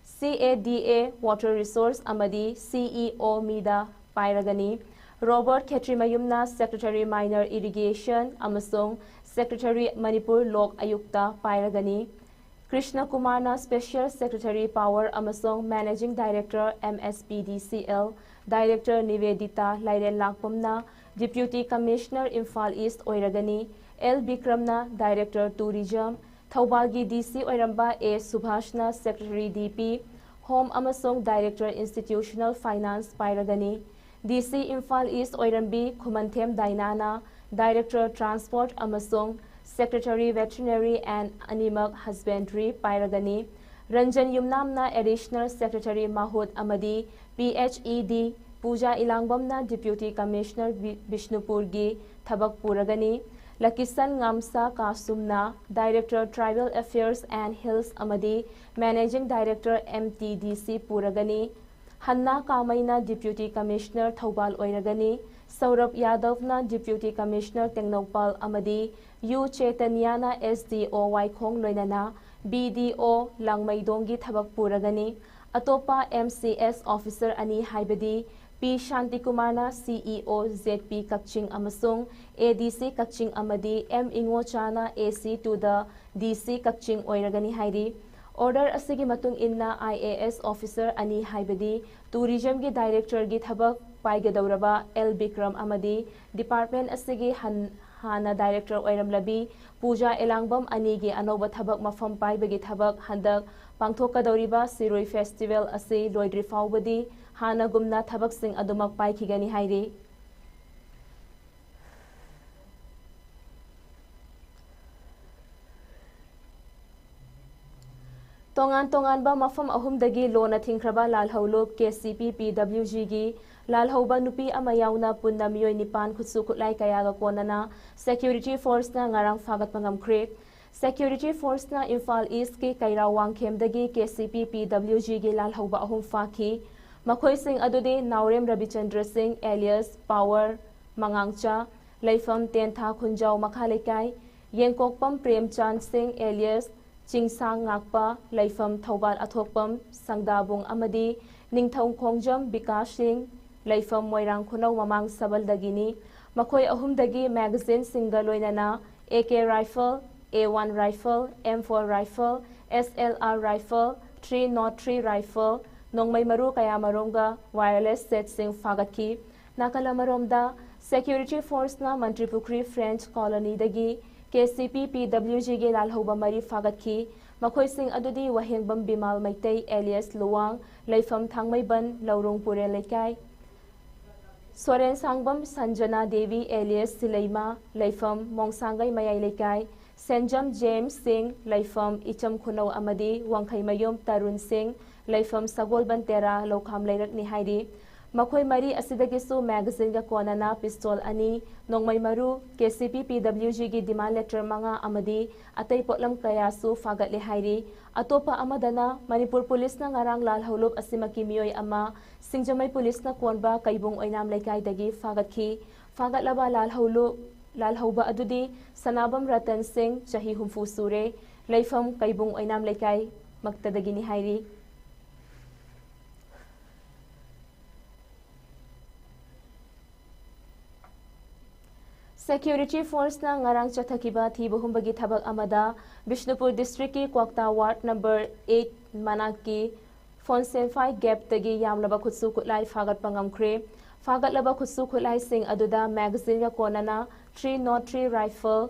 C A D A Water Resource ꯑꯃꯗꯤ C E O ꯃꯤꯗ ꯄꯥꯏꯔꯒꯅꯤ꯫ ꯔꯣꯕꯔꯠ ꯈꯦꯇ꯭ꯔꯤꯃꯌꯨꯝꯅ Secretary Minor Irrigation ꯑꯃꯁꯨꯡ Secretary Manipur Lok Ayukta ꯄꯥꯏꯔꯒꯅꯤ꯫ ꯀ꯭ꯔꯤꯁꯅ ꯀꯨꯃꯥꯔꯅ Special Secretary Power ꯑꯃꯁꯨꯡ Managing Director M S P D C L, Director Nibedita Lairen ꯂꯥꯛꯄꯝꯅ Deputy Commissioner Imphal East ꯑꯣꯏꯔꯒꯅꯤ꯫ ꯑꯦꯜ ꯕꯤꯀ꯭ꯔꯝꯅ Director Tourism, ꯊꯧꯕꯥꯜꯒꯤ D C ꯑꯣꯏꯔꯝꯕ ꯑꯦ ꯁꯨꯚꯥꯁꯅ Secretary D P, Home ꯑꯃꯁꯨꯡ Director Institutional Finance ꯄꯥꯏꯔꯒꯅꯤ꯫ D C Imphal East ꯑꯣꯏꯔꯝꯕꯤ ꯈꯨꯃꯟꯊꯦꯝ ꯗꯥꯏꯅꯥꯅ Director Transport ꯑꯃꯁꯨꯡ Secretary Veterinary and Animal Husbandry ꯄꯥꯏꯔꯒꯅꯤ꯫ Ranjan ꯌꯨꯝꯅꯥꯝꯅ Additional Secretary ꯃꯍꯨꯠ ꯑꯃꯗꯤ P H E D, ꯄꯨꯖꯥ ꯏꯂꯥꯡꯕꯝꯅ Deputy Commissioner B-, ꯕꯤꯁꯅꯨꯄꯨꯔꯒꯤ ꯊꯕꯛ ꯄꯨꯔꯒꯅꯤ꯫ ꯂꯀꯤꯁꯟ ꯉꯥꯝꯁꯥ ꯀꯥꯁꯨꯝꯅ Director Tribal Affairs and Hills ꯑꯃꯗꯤ Managing Director M T D C ꯄꯨꯔꯒꯅꯤ꯫ ꯍꯟꯅꯥ ꯀꯥꯃꯩꯅ Deputy Commissioner Thoubal ꯑꯣꯏꯔꯒꯅꯤ꯫ ꯁꯧꯔꯚ ꯌꯥꯗꯚꯅ Deputy Commissioner Tengnoupal ꯑꯃꯗꯤ U ꯆꯦꯇꯟꯌꯥꯅ S D O ꯋꯥꯏꯈꯣꯡ ꯂꯣꯏꯅꯅ B D O ꯂꯥꯡꯃꯩꯗꯣꯡꯒꯤ ꯊꯕꯛ ꯄꯨꯔꯒꯅꯤ꯫ ꯑꯇꯣꯞꯄ M C S officer ꯑꯅꯤ ꯍꯥꯏꯕꯗꯤ P ꯁꯥꯟꯇꯤꯀꯨꯃꯥꯔꯅ C E O Z P ꯀꯛꯆꯤꯡ ꯑꯃꯁꯨꯡ A D C ꯀꯛꯆꯤꯡ ꯑꯃꯗꯤ M ꯏꯉꯣꯆꯥꯅ A C to the D C ꯀꯛꯆꯤꯡ ꯑꯣꯏꯔꯒꯅꯤ ꯍꯥꯏꯔꯤ꯫ Order ꯑꯁꯤꯒꯤ ꯃꯇꯨꯡ ꯏꯟꯅ I A S officer ꯑꯅꯤ ꯍꯥꯏꯕꯗꯤ Tourismꯒꯤ Directorꯒꯤ ꯊꯕꯛ ꯄꯥꯏꯒꯗꯧꯔꯕ ꯑꯦꯜ ꯕꯤꯀ꯭ꯔꯝ ꯑꯃꯗꯤ department ꯑꯁꯤꯒꯤ ꯍꯟ-, ꯍꯥꯟꯅ Director ꯑꯣꯏꯔꯝꯂꯕꯤ ꯄꯨꯖꯥ ꯑꯦꯂꯥꯡꯕꯝ ꯑꯅꯤꯒꯤ ꯑꯅꯧꯕ ꯊꯕꯛ ꯃꯐꯝ ꯄꯥꯏꯕꯒꯤ ꯊꯕꯛ ꯍꯟꯗꯛ ꯄꯥꯡꯊꯣꯛꯀꯗꯧꯔꯤꯕ ꯁꯤꯔꯨꯏ Festival ꯑꯁꯤ ꯂꯣꯏꯗ꯭ꯔꯤ ꯐꯥꯎꯕꯗꯤ ꯍꯥꯟꯅꯒꯨꯝꯅ ꯊꯕꯛꯁꯤꯡ ꯑꯗꯨꯃꯛ ꯄꯥꯏꯈꯤꯒꯅꯤ ꯍꯥꯏꯔꯤ꯫ ꯇꯣꯉꯥꯟ ꯇꯣꯉꯥꯟꯕ ꯃꯐꯝ ꯑꯍꯨꯝꯗꯒꯤ ꯂꯣꯟꯅ ꯊꯤꯡꯈ꯭ꯔꯕ ꯂꯥꯜꯍꯧꯂꯨꯞ K C P P W Gꯒꯤ ꯂꯥꯜꯍꯧꯕ ꯅꯨꯄꯤ ꯑꯃ ꯌꯥꯎꯅ ꯄꯨꯟꯅ ꯃꯤꯑꯣꯏ ꯅꯤꯄꯥꯟ ꯈꯨꯠꯁꯨ ꯈꯨꯠꯂꯥꯏ ꯀꯌꯥꯒ ꯀꯣꯟꯅꯅ Security Forceꯅ ꯉꯔꯥꯡ ꯐꯥꯒꯠꯄ ꯉꯝꯈ꯭ꯔꯦ꯫ Security Forceꯅ Imphal Eastꯀꯤ ꯀꯩꯔꯥꯎ ꯋꯥꯡꯈꯦꯝꯗꯒꯤ K C P P W Gꯒꯤ ꯂꯥꯜꯍꯧꯕ ꯑꯍꯨꯝ ꯐꯥꯈꯤ꯫ ꯃꯈꯣꯏꯁꯤꯡ ꯑꯗꯨꯗꯤ ꯅꯥꯎꯔꯦꯝ ꯔꯕꯤꯆꯟꯗ꯭ꯔ ꯁꯤꯡ alias Power ꯃꯉꯥꯡꯆꯥ, ꯂꯩꯐꯝ ꯇꯦꯟꯊꯥ ꯈꯨꯟꯖꯥꯎ ꯃꯈꯥ ꯂꯩꯀꯥꯏ, ꯌꯦꯡꯀꯣꯛꯄꯝ ꯄ꯭ꯔꯦꯝꯆꯥꯟ ꯁꯤꯡ alias ꯆꯤꯡꯁꯥꯡ ꯉꯥꯛꯄ, ꯂꯩꯐꯝ ꯊꯧꯕꯥꯜ ꯑꯊꯣꯛꯄꯝ ꯁꯪꯗꯥꯕꯨꯡ ꯑꯃꯗꯤ ꯅꯤꯡꯊꯧ ꯈꯣꯡꯖꯝ ꯕꯤꯀꯥꯁ ꯁꯤꯡ, ꯂꯩꯐꯝ ꯃꯣꯏꯔꯥꯡ ꯈꯨꯅꯧ ꯃꯃꯥꯡ ꯁꯕꯜꯗꯒꯤꯅꯤ꯫ ꯃꯈꯣꯏ ꯑꯍꯨꯝꯗꯒꯤ magazineꯁꯤꯡꯒ ꯂꯣꯏꯅꯅ AK rifle, A one rifle, M four rifle, SLR rifle, three nought three rifle, ꯅꯣꯡꯃꯩ ꯃꯔꯨ ꯀꯌꯥꯃꯔꯨꯝꯒ wireless setꯁꯤꯡ ꯐꯥꯒꯠꯈꯤ꯫ ꯅꯥꯀꯜ ꯑꯃꯔꯣꯝꯗ, security forceꯅ ꯃꯟꯇ꯭ꯔꯤꯄꯨꯈ꯭ꯔꯤ French colonyꯗꯒꯤ KCP PWGꯒꯤ ꯂꯥꯜꯍꯧꯕ ꯃꯔꯤ ꯐꯥꯒꯠꯈꯤ꯫ ꯃꯈꯣꯏꯁꯤꯡ ꯑꯗꯨꯗꯤ ꯋꯥꯍꯦꯡꯕꯝ ꯕꯤꯃꯥꯜ ꯃꯩꯇꯩ alias ꯂꯨꯋꯥꯡ, ꯂꯩꯐꯝ ꯊꯥꯡꯃꯩꯕꯟ ꯂꯧꯔꯣꯡ ꯄꯨꯔꯦꯜ ꯂꯩꯀꯥꯏ, ꯁꯣꯔꯦꯟ ꯁꯥꯡꯕꯝ ꯁꯟꯖꯅꯥ ꯗꯦꯕꯤ alias ꯁꯤꯂꯩꯃ, ꯂꯩꯐꯝ ꯃꯣꯡꯁꯥꯡꯒꯩ ꯃꯌꯥꯏ ꯂꯩꯀꯥꯏ, ꯁꯦꯟꯖꯝ ꯖꯦꯝꯁ ꯁꯤꯡ, ꯂꯩꯐꯝ ꯏꯆꯝ ꯈꯨꯅꯧ ꯑꯃꯗꯤ ꯋꯥꯡꯈꯩꯃꯌꯨꯝ ꯇꯔꯨꯟ ꯁꯤꯡ, ꯂꯩꯐꯝ ꯁꯒꯣꯜꯕꯟ ꯇꯦꯔꯥ ꯂꯧꯈꯥꯝ ꯂꯩꯔꯛꯅꯤ ꯍꯥꯏꯔꯤ꯫ ꯃꯈꯣꯏ ꯃꯔꯤ ꯑꯁꯤꯗꯒꯤꯁꯨ magazineꯒ ꯀꯣꯟꯅꯅ pistol ꯑꯅꯤ, ꯅꯣꯡꯃꯩ ꯃꯔꯨ, KCP PWGꯒꯤ demand letter ꯃꯉꯥ ꯑꯃꯗꯤ ꯑꯇꯩ ꯄꯣꯠꯂꯝ ꯀꯌꯥꯁꯨ ꯐꯥꯒꯠꯂꯦ ꯍꯥꯏꯔꯤ꯫ ꯑꯇꯣꯞꯄ ꯑꯃꯗꯅ, ꯃꯅꯤꯄꯨꯔ ꯄꯨꯂꯤꯁꯅ ꯉꯔꯥꯡ ꯂꯥꯜꯍꯧꯂꯨꯞ ꯑꯁꯤꯃꯛꯀꯤ ꯃꯤꯑꯣꯏ ꯑꯃ ꯁꯤꯡꯖꯃꯩ ꯄꯨꯂꯤꯁꯅ ꯀꯣꯟꯕ ꯀꯩꯕꯨꯡ ꯑꯣꯏꯅꯥꯝ ꯂꯩꯀꯥꯏꯗꯒꯤ ꯐꯥꯒꯠꯈꯤ꯫ ꯐꯥꯒꯠꯂꯕ ꯂꯥꯜꯍꯧꯂꯨꯞ, ꯂꯥꯜꯍꯧꯕ ꯑꯗꯨꯗꯤ ꯁꯅꯥꯕꯝ ꯔꯇꯟ ꯁꯤꯡ, ꯆꯍꯤ ꯍꯨꯝꯐꯨ ꯁꯨꯔꯦ, ꯂꯩꯐꯝ ꯀꯩꯕꯨꯡ ꯑꯣꯏꯅꯥꯝ ꯂꯩꯀꯥꯏ ꯃꯛꯇꯗꯒꯤꯅꯤ ꯍꯥꯏꯔꯤ꯫ Security forceꯅ ꯉꯔꯥꯡ ꯆꯠꯊꯈꯤꯕ ꯊꯤꯕ ꯍꯨꯝꯕꯒꯤ ꯊꯕꯛ ꯑꯃꯗ ꯕꯤꯁꯅꯨꯄꯨꯔ districtꯀꯤ ꯀ꯭ꯋꯥꯛꯇꯥ ward number eight ꯃꯅꯥꯛꯀꯤ ꯐꯣꯟꯁꯦꯟꯐꯥꯏ gapꯇꯒꯤ ꯌꯥꯝꯂꯕ ꯈꯨꯠꯁꯨ ꯈꯨꯠꯂꯥꯏ ꯐꯥꯒꯠꯄ ꯉꯝꯈ꯭ꯔꯦ꯫ ꯐꯥꯒꯠꯂꯕ ꯈꯨꯠꯁꯨ ꯈꯨꯠꯂꯥꯏꯁꯤꯡ ꯑꯗꯨꯗ magazineꯒ ꯀꯣꯟꯅꯅ three nought three rifle,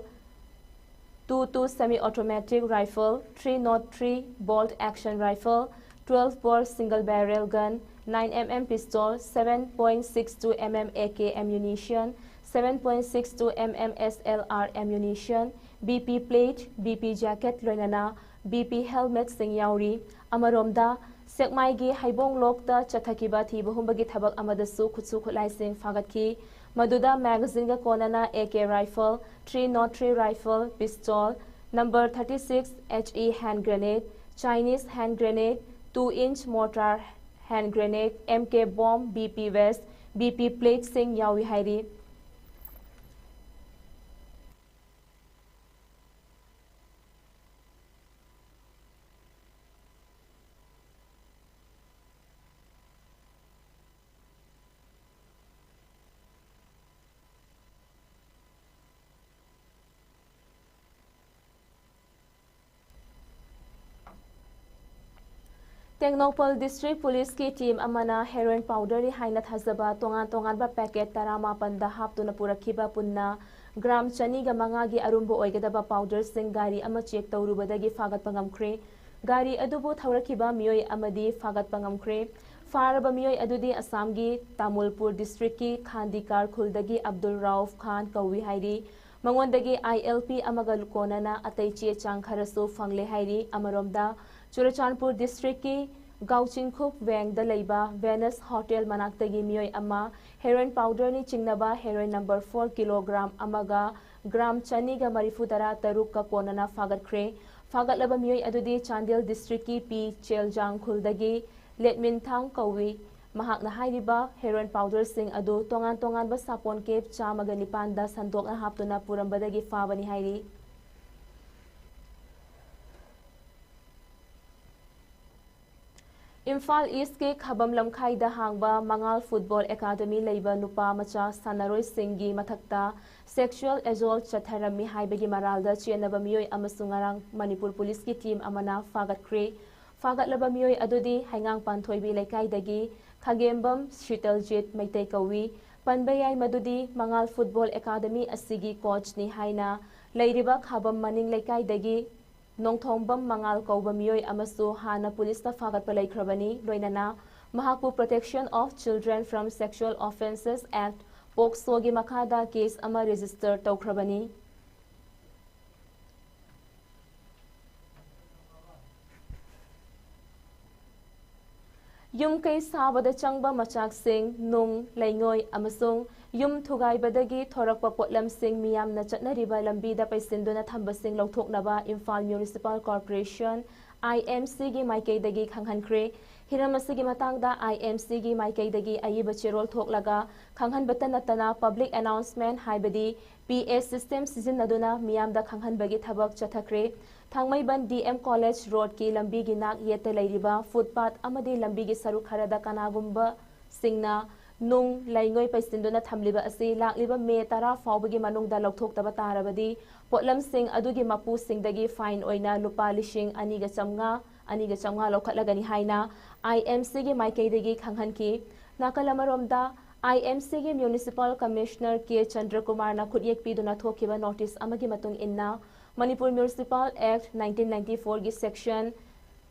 two two semi-automatic rifle, three nought three bolt action rifle, twelve bore single barrel gun, nine mm pistol, seven point six two mm AK ammunition, seven point six two mm SLR ammunition, BP plate, BP jacket ꯂꯣꯏꯅꯅ BP helmetꯁꯤꯡ ꯌꯥꯎꯔꯤ꯫ ꯑꯃꯔꯣꯝꯗ, ꯁꯦꯛꯃꯥꯏꯒꯤ ꯍꯩꯕꯣꯡ ꯂꯣꯛꯇ ꯆꯠꯊꯈꯤꯕ ꯊꯤꯕ ꯍꯨꯝꯕꯒꯤ ꯊꯕꯛ ꯑꯃꯗꯁꯨ ꯈꯨꯠꯁꯨ ꯈꯨꯠꯂꯥꯏꯁꯤꯡ ꯐꯥꯒꯠꯈꯤ꯫ ꯃꯗꯨꯗ magazineꯒ ꯀꯣꯟꯅꯅ AK rifle, three nought three rifle, pistol, number thirty-six HE hand grenade, Chinese hand grenade, two inch mortar hand grenade, MK bomb, BP vest, BP plateꯁꯤꯡ ꯌꯥꯎꯏ ꯍꯥꯏꯔꯤ꯫ ꯇꯦꯡꯅꯧꯄꯜ District Police ꯀꯤ team ꯑꯃꯅ heroin powder ꯅꯤ ꯍꯥꯏꯅ ꯊꯥꯖꯕ ꯇꯣꯉꯥꯟ ꯇꯣꯉꯥꯟꯕ packet ꯇꯔꯥꯃꯥꯄꯟꯗ ꯍꯥꯞꯇꯨꯅ ꯄꯨꯔꯛꯈꯤꯕ ꯄꯨꯟꯅ gram ꯆꯅꯤꯒ ꯃꯉꯥꯒꯤ ꯑꯔꯨꯝꯕ ꯑꯣꯏꯒꯗꯕ powder ꯁꯤꯡ ꯒꯥꯔꯤ ꯑꯃ check ꯇꯧꯔꯨꯕꯗꯒꯤ ꯐꯥꯒꯠꯄ ꯉꯝꯈ꯭ꯔꯦ꯫ ꯒꯥꯔꯤ ꯑꯗꯨꯕꯨ ꯊꯧꯔꯛꯈꯤꯕ ꯃꯤꯑꯣꯏ ꯑꯃꯗꯤ ꯐꯥꯒꯠꯄ ꯉꯝꯈ꯭ꯔꯦ꯫ ꯐꯥꯔꯕ ꯃꯤꯑꯣꯏ ꯑꯗꯨꯗꯤ ꯑꯁꯥꯝꯒꯤ ꯇꯥꯃꯨꯜꯄꯨꯔ district ꯀꯤ ꯈꯥꯟꯗꯤꯀꯥꯔ ꯈꯨꯜꯗꯒꯤ ꯑꯕꯗꯨꯜ ꯔꯥꯎꯐ ꯈꯥꯟ ꯀꯧꯏ ꯍꯥꯏꯔꯤ꯫ ꯃꯉꯣꯟꯗꯒꯤ I L P ꯑꯃꯒ ꯀꯣꯟꯅꯅ ꯑꯇꯩ ꯆꯦ ꯆꯥꯡ ꯈꯔꯁꯨ ꯐꯪꯂꯦ ꯍꯥꯏꯔꯤ꯫ ꯑꯃꯔꯣꯝꯗ, ꯆꯨꯔꯆꯥꯟꯄꯨꯔ district ꯀꯤ ꯒꯥꯎꯆꯤꯡꯈꯨꯞ ꯋꯦꯡꯗ ꯂꯩꯕ Venus Hotel ꯃꯅꯥꯛꯇꯒꯤ ꯃꯤꯑꯣꯏ ꯑꯃ heroin powder ꯅꯤ ꯆꯤꯡꯅꯕ heroin number four kilogram ꯑꯃꯒ gram ꯆꯅꯤꯒ ꯃꯔꯤꯐꯨ ꯇꯔꯥ ꯇꯔꯨꯛꯀ ꯀꯣꯟꯅꯅ ꯐꯥꯒꯠꯈ꯭ꯔꯦ꯫ ꯐꯥꯒꯠꯂꯕ ꯃꯤꯑꯣꯏ ꯑꯗꯨꯗꯤ ꯆꯥꯟꯗꯦꯜ district ꯀꯤ ꯄꯤ ꯆꯦꯜꯖꯥꯡ ꯈꯨꯜꯗꯒꯤ ꯂꯦꯠꯃꯤꯟꯊꯥꯡ ꯀꯧꯏ꯫ ꯃꯍꯥꯛꯅ ꯍꯥꯏꯔꯤꯕ heroin powder ꯁꯤꯡ ꯑꯗꯨ ꯇꯣꯉꯥꯟ ꯇꯣꯉꯥꯟꯕ ꯁꯥꯄꯣꯟ case ꯆꯥꯝꯃꯒ ꯅꯤꯄꯥꯟꯗ ꯁꯟꯗꯣꯛꯅ ꯍꯥꯞꯇꯨꯅ ꯄꯨꯔꯝꯕꯗꯒꯤ ꯐꯥꯕꯅꯤ ꯍꯥꯏꯔꯤ꯫ ꯏꯝꯐꯥꯜ East ꯀꯤ ꯈꯥꯕꯝ ꯂꯝꯈꯥꯏꯗ ꯍꯥꯡꯕ ꯃꯉꯥꯜ Football Academy ꯂꯩꯕ ꯅꯨꯄꯥ ꯃꯆꯥ ꯁꯥꯟꯅꯔꯣꯏꯁꯤꯡꯒꯤ ꯃꯊꯛꯇ sexual assault ꯆꯠꯊꯔꯝꯃꯤ ꯍꯥꯏꯕꯒꯤ ꯃꯔꯥꯜꯗ ꯆꯦꯟꯅꯕ ꯃꯤꯑꯣꯏ ꯑꯃꯁꯨ ꯉꯔꯥꯡ ꯃꯅꯤꯄꯨꯔ police ꯀꯤ team ꯑꯃꯅ ꯐꯥꯒꯠꯈ꯭ꯔꯦ꯫ ꯐꯥꯒꯠꯂꯕ ꯃꯤꯑꯣꯏ ꯑꯗꯨꯗꯤ ꯍꯩꯉꯥꯡ ꯄꯥꯟꯊꯣꯏꯕꯤ ꯂꯩꯀꯥꯏꯗꯒꯤ ꯈꯥꯒꯦꯝꯕꯝ ꯁꯤꯇꯜꯖꯤꯠ ꯃꯩꯇꯩ ꯀꯧꯏ꯫ ꯄꯟꯕ ꯌꯥꯏ ꯃꯗꯨꯗꯤ ꯃꯉꯥꯜ Football Academy ꯑꯁꯤꯒꯤ coach ꯅꯤ ꯍꯥꯏꯅ ꯂꯩꯔꯤꯕ ꯈꯥꯕꯝ ꯃꯅꯤꯡ ꯂꯩꯀꯥꯏꯗꯒꯤ ꯅꯣꯡꯊꯣꯡꯕꯝ ꯃꯉꯥꯜ ꯀꯧꯕ ꯃꯤꯑꯣꯏ ꯑꯃꯁꯨ ꯍꯥꯟꯅ police ꯇ ꯐꯥꯒꯠꯄ ꯂꯩꯈ꯭ꯔꯕꯅꯤ꯫ ꯂꯣꯏꯅꯅ ꯃꯍꯥꯛꯄꯨ Protection of Children from Sexual Offences Act, POCSO ꯒꯤ ꯃꯈꯥꯗ case ꯑꯃ register ꯇꯧꯈ꯭ꯔꯕꯅꯤ꯫ ꯌꯨꯝ ꯀꯩ ꯁꯥꯕꯗ ꯆꯪꯕ ꯃꯆꯥꯛꯁꯤꯡ, ꯅꯨꯡ, ꯂꯩꯉꯣꯏ ꯑꯃꯁꯨꯡ ꯌꯨꯝ ꯊꯨꯒꯥꯏꯕꯗꯒꯤ ꯊꯣꯔꯛꯄ ꯄꯣꯠꯂꯝꯁꯤꯡ ꯃꯤꯌꯥꯝꯅ ꯆꯠꯅꯔꯤꯕ ꯂꯝꯕꯤꯗ ꯄꯩꯁꯤꯟꯗꯨꯅ ꯊꯝꯕꯁꯤꯡ ꯂꯧꯊꯣꯛꯅꯕ Imphal Municipal Corporation, I M C ꯒꯤ ꯃꯥꯏꯀꯩꯗꯒꯤ ꯈꯪꯍꯟꯈ꯭ꯔꯦ꯫ ꯍꯤꯔꯝ ꯑꯁꯤꯒꯤ ꯃꯇꯥꯡꯗ I M C ꯒꯤ ꯃꯥꯏꯀꯩꯗꯒꯤ ꯑꯏꯕ ꯆꯦꯔꯣꯜ ꯊꯣꯛꯂꯒ ꯈꯪꯍꯟꯕꯇ ꯅꯠꯇꯅ public announcement ꯍꯥꯏꯕꯗꯤ P A system ꯁꯤꯖꯤꯟꯅꯗꯨꯅ ꯃꯤꯌꯥꯝꯗ ꯈꯪꯍꯟꯕꯒꯤ ꯊꯕꯛ ꯆꯠꯊꯈ꯭ꯔꯦ꯫ ꯊꯥꯡꯃꯩꯕꯟ D M College Road ꯀꯤ ꯂꯝꯕꯤꯒꯤ ꯅꯥꯛ ꯌꯦꯠꯇ ꯂꯩꯔꯤꯕ footpath ꯑꯃꯗꯤ ꯂꯝꯕꯤꯒꯤ ꯁꯔꯨꯛ ꯈꯔꯗ ꯀꯅꯥꯒꯨꯝꯕꯁꯤꯡꯅ ꯅꯨꯡ, ꯂꯩꯉꯣꯏ ꯄꯩꯁꯤꯟꯗꯨꯅ ꯊꯝꯂꯤꯕ ꯑꯁꯤ ꯂꯥꯛꯂꯤꯕ May ꯇꯔꯥ ꯐꯥꯎꯕꯒꯤ ꯃꯅꯨꯡꯗ ꯂꯧꯊꯣꯛꯇꯕ ꯇꯥꯔꯕꯗꯤ ꯄꯣꯠꯂꯝꯁꯤꯡ ꯑꯗꯨꯒꯤ ꯃꯄꯨꯁꯤꯡꯗꯒꯤ fine ꯑꯣꯏꯅ ꯂꯨꯄꯥ ꯂꯤꯁꯤꯡ ꯑꯅꯤꯒ ꯆꯥꯝꯃꯉꯥ ꯑꯅꯤꯒ ꯆꯥꯝꯃꯉꯥ ꯂꯧꯈꯠꯂꯒꯅꯤ ꯍꯥꯏꯅ IMCꯒꯤ ꯃꯥꯏꯀꯩꯗꯒꯤ ꯈꯪꯍꯟꯈꯤ꯫ ꯅꯥꯀꯜ ꯑꯃꯔꯣꯝꯗ, IMCꯒꯤ Municipal Commissioner K ꯆꯟꯗ꯭ꯔꯀꯨꯃꯥꯔꯅ ꯈꯨꯠꯌꯦꯛ ꯄꯤꯗꯨꯅ ꯊꯣꯛꯈꯤꯕ notice ꯑꯃꯒꯤ ꯃꯇꯨꯡ ꯏꯟꯅ, Manipur Municipal Act nineteen ninety-fourꯒꯤ section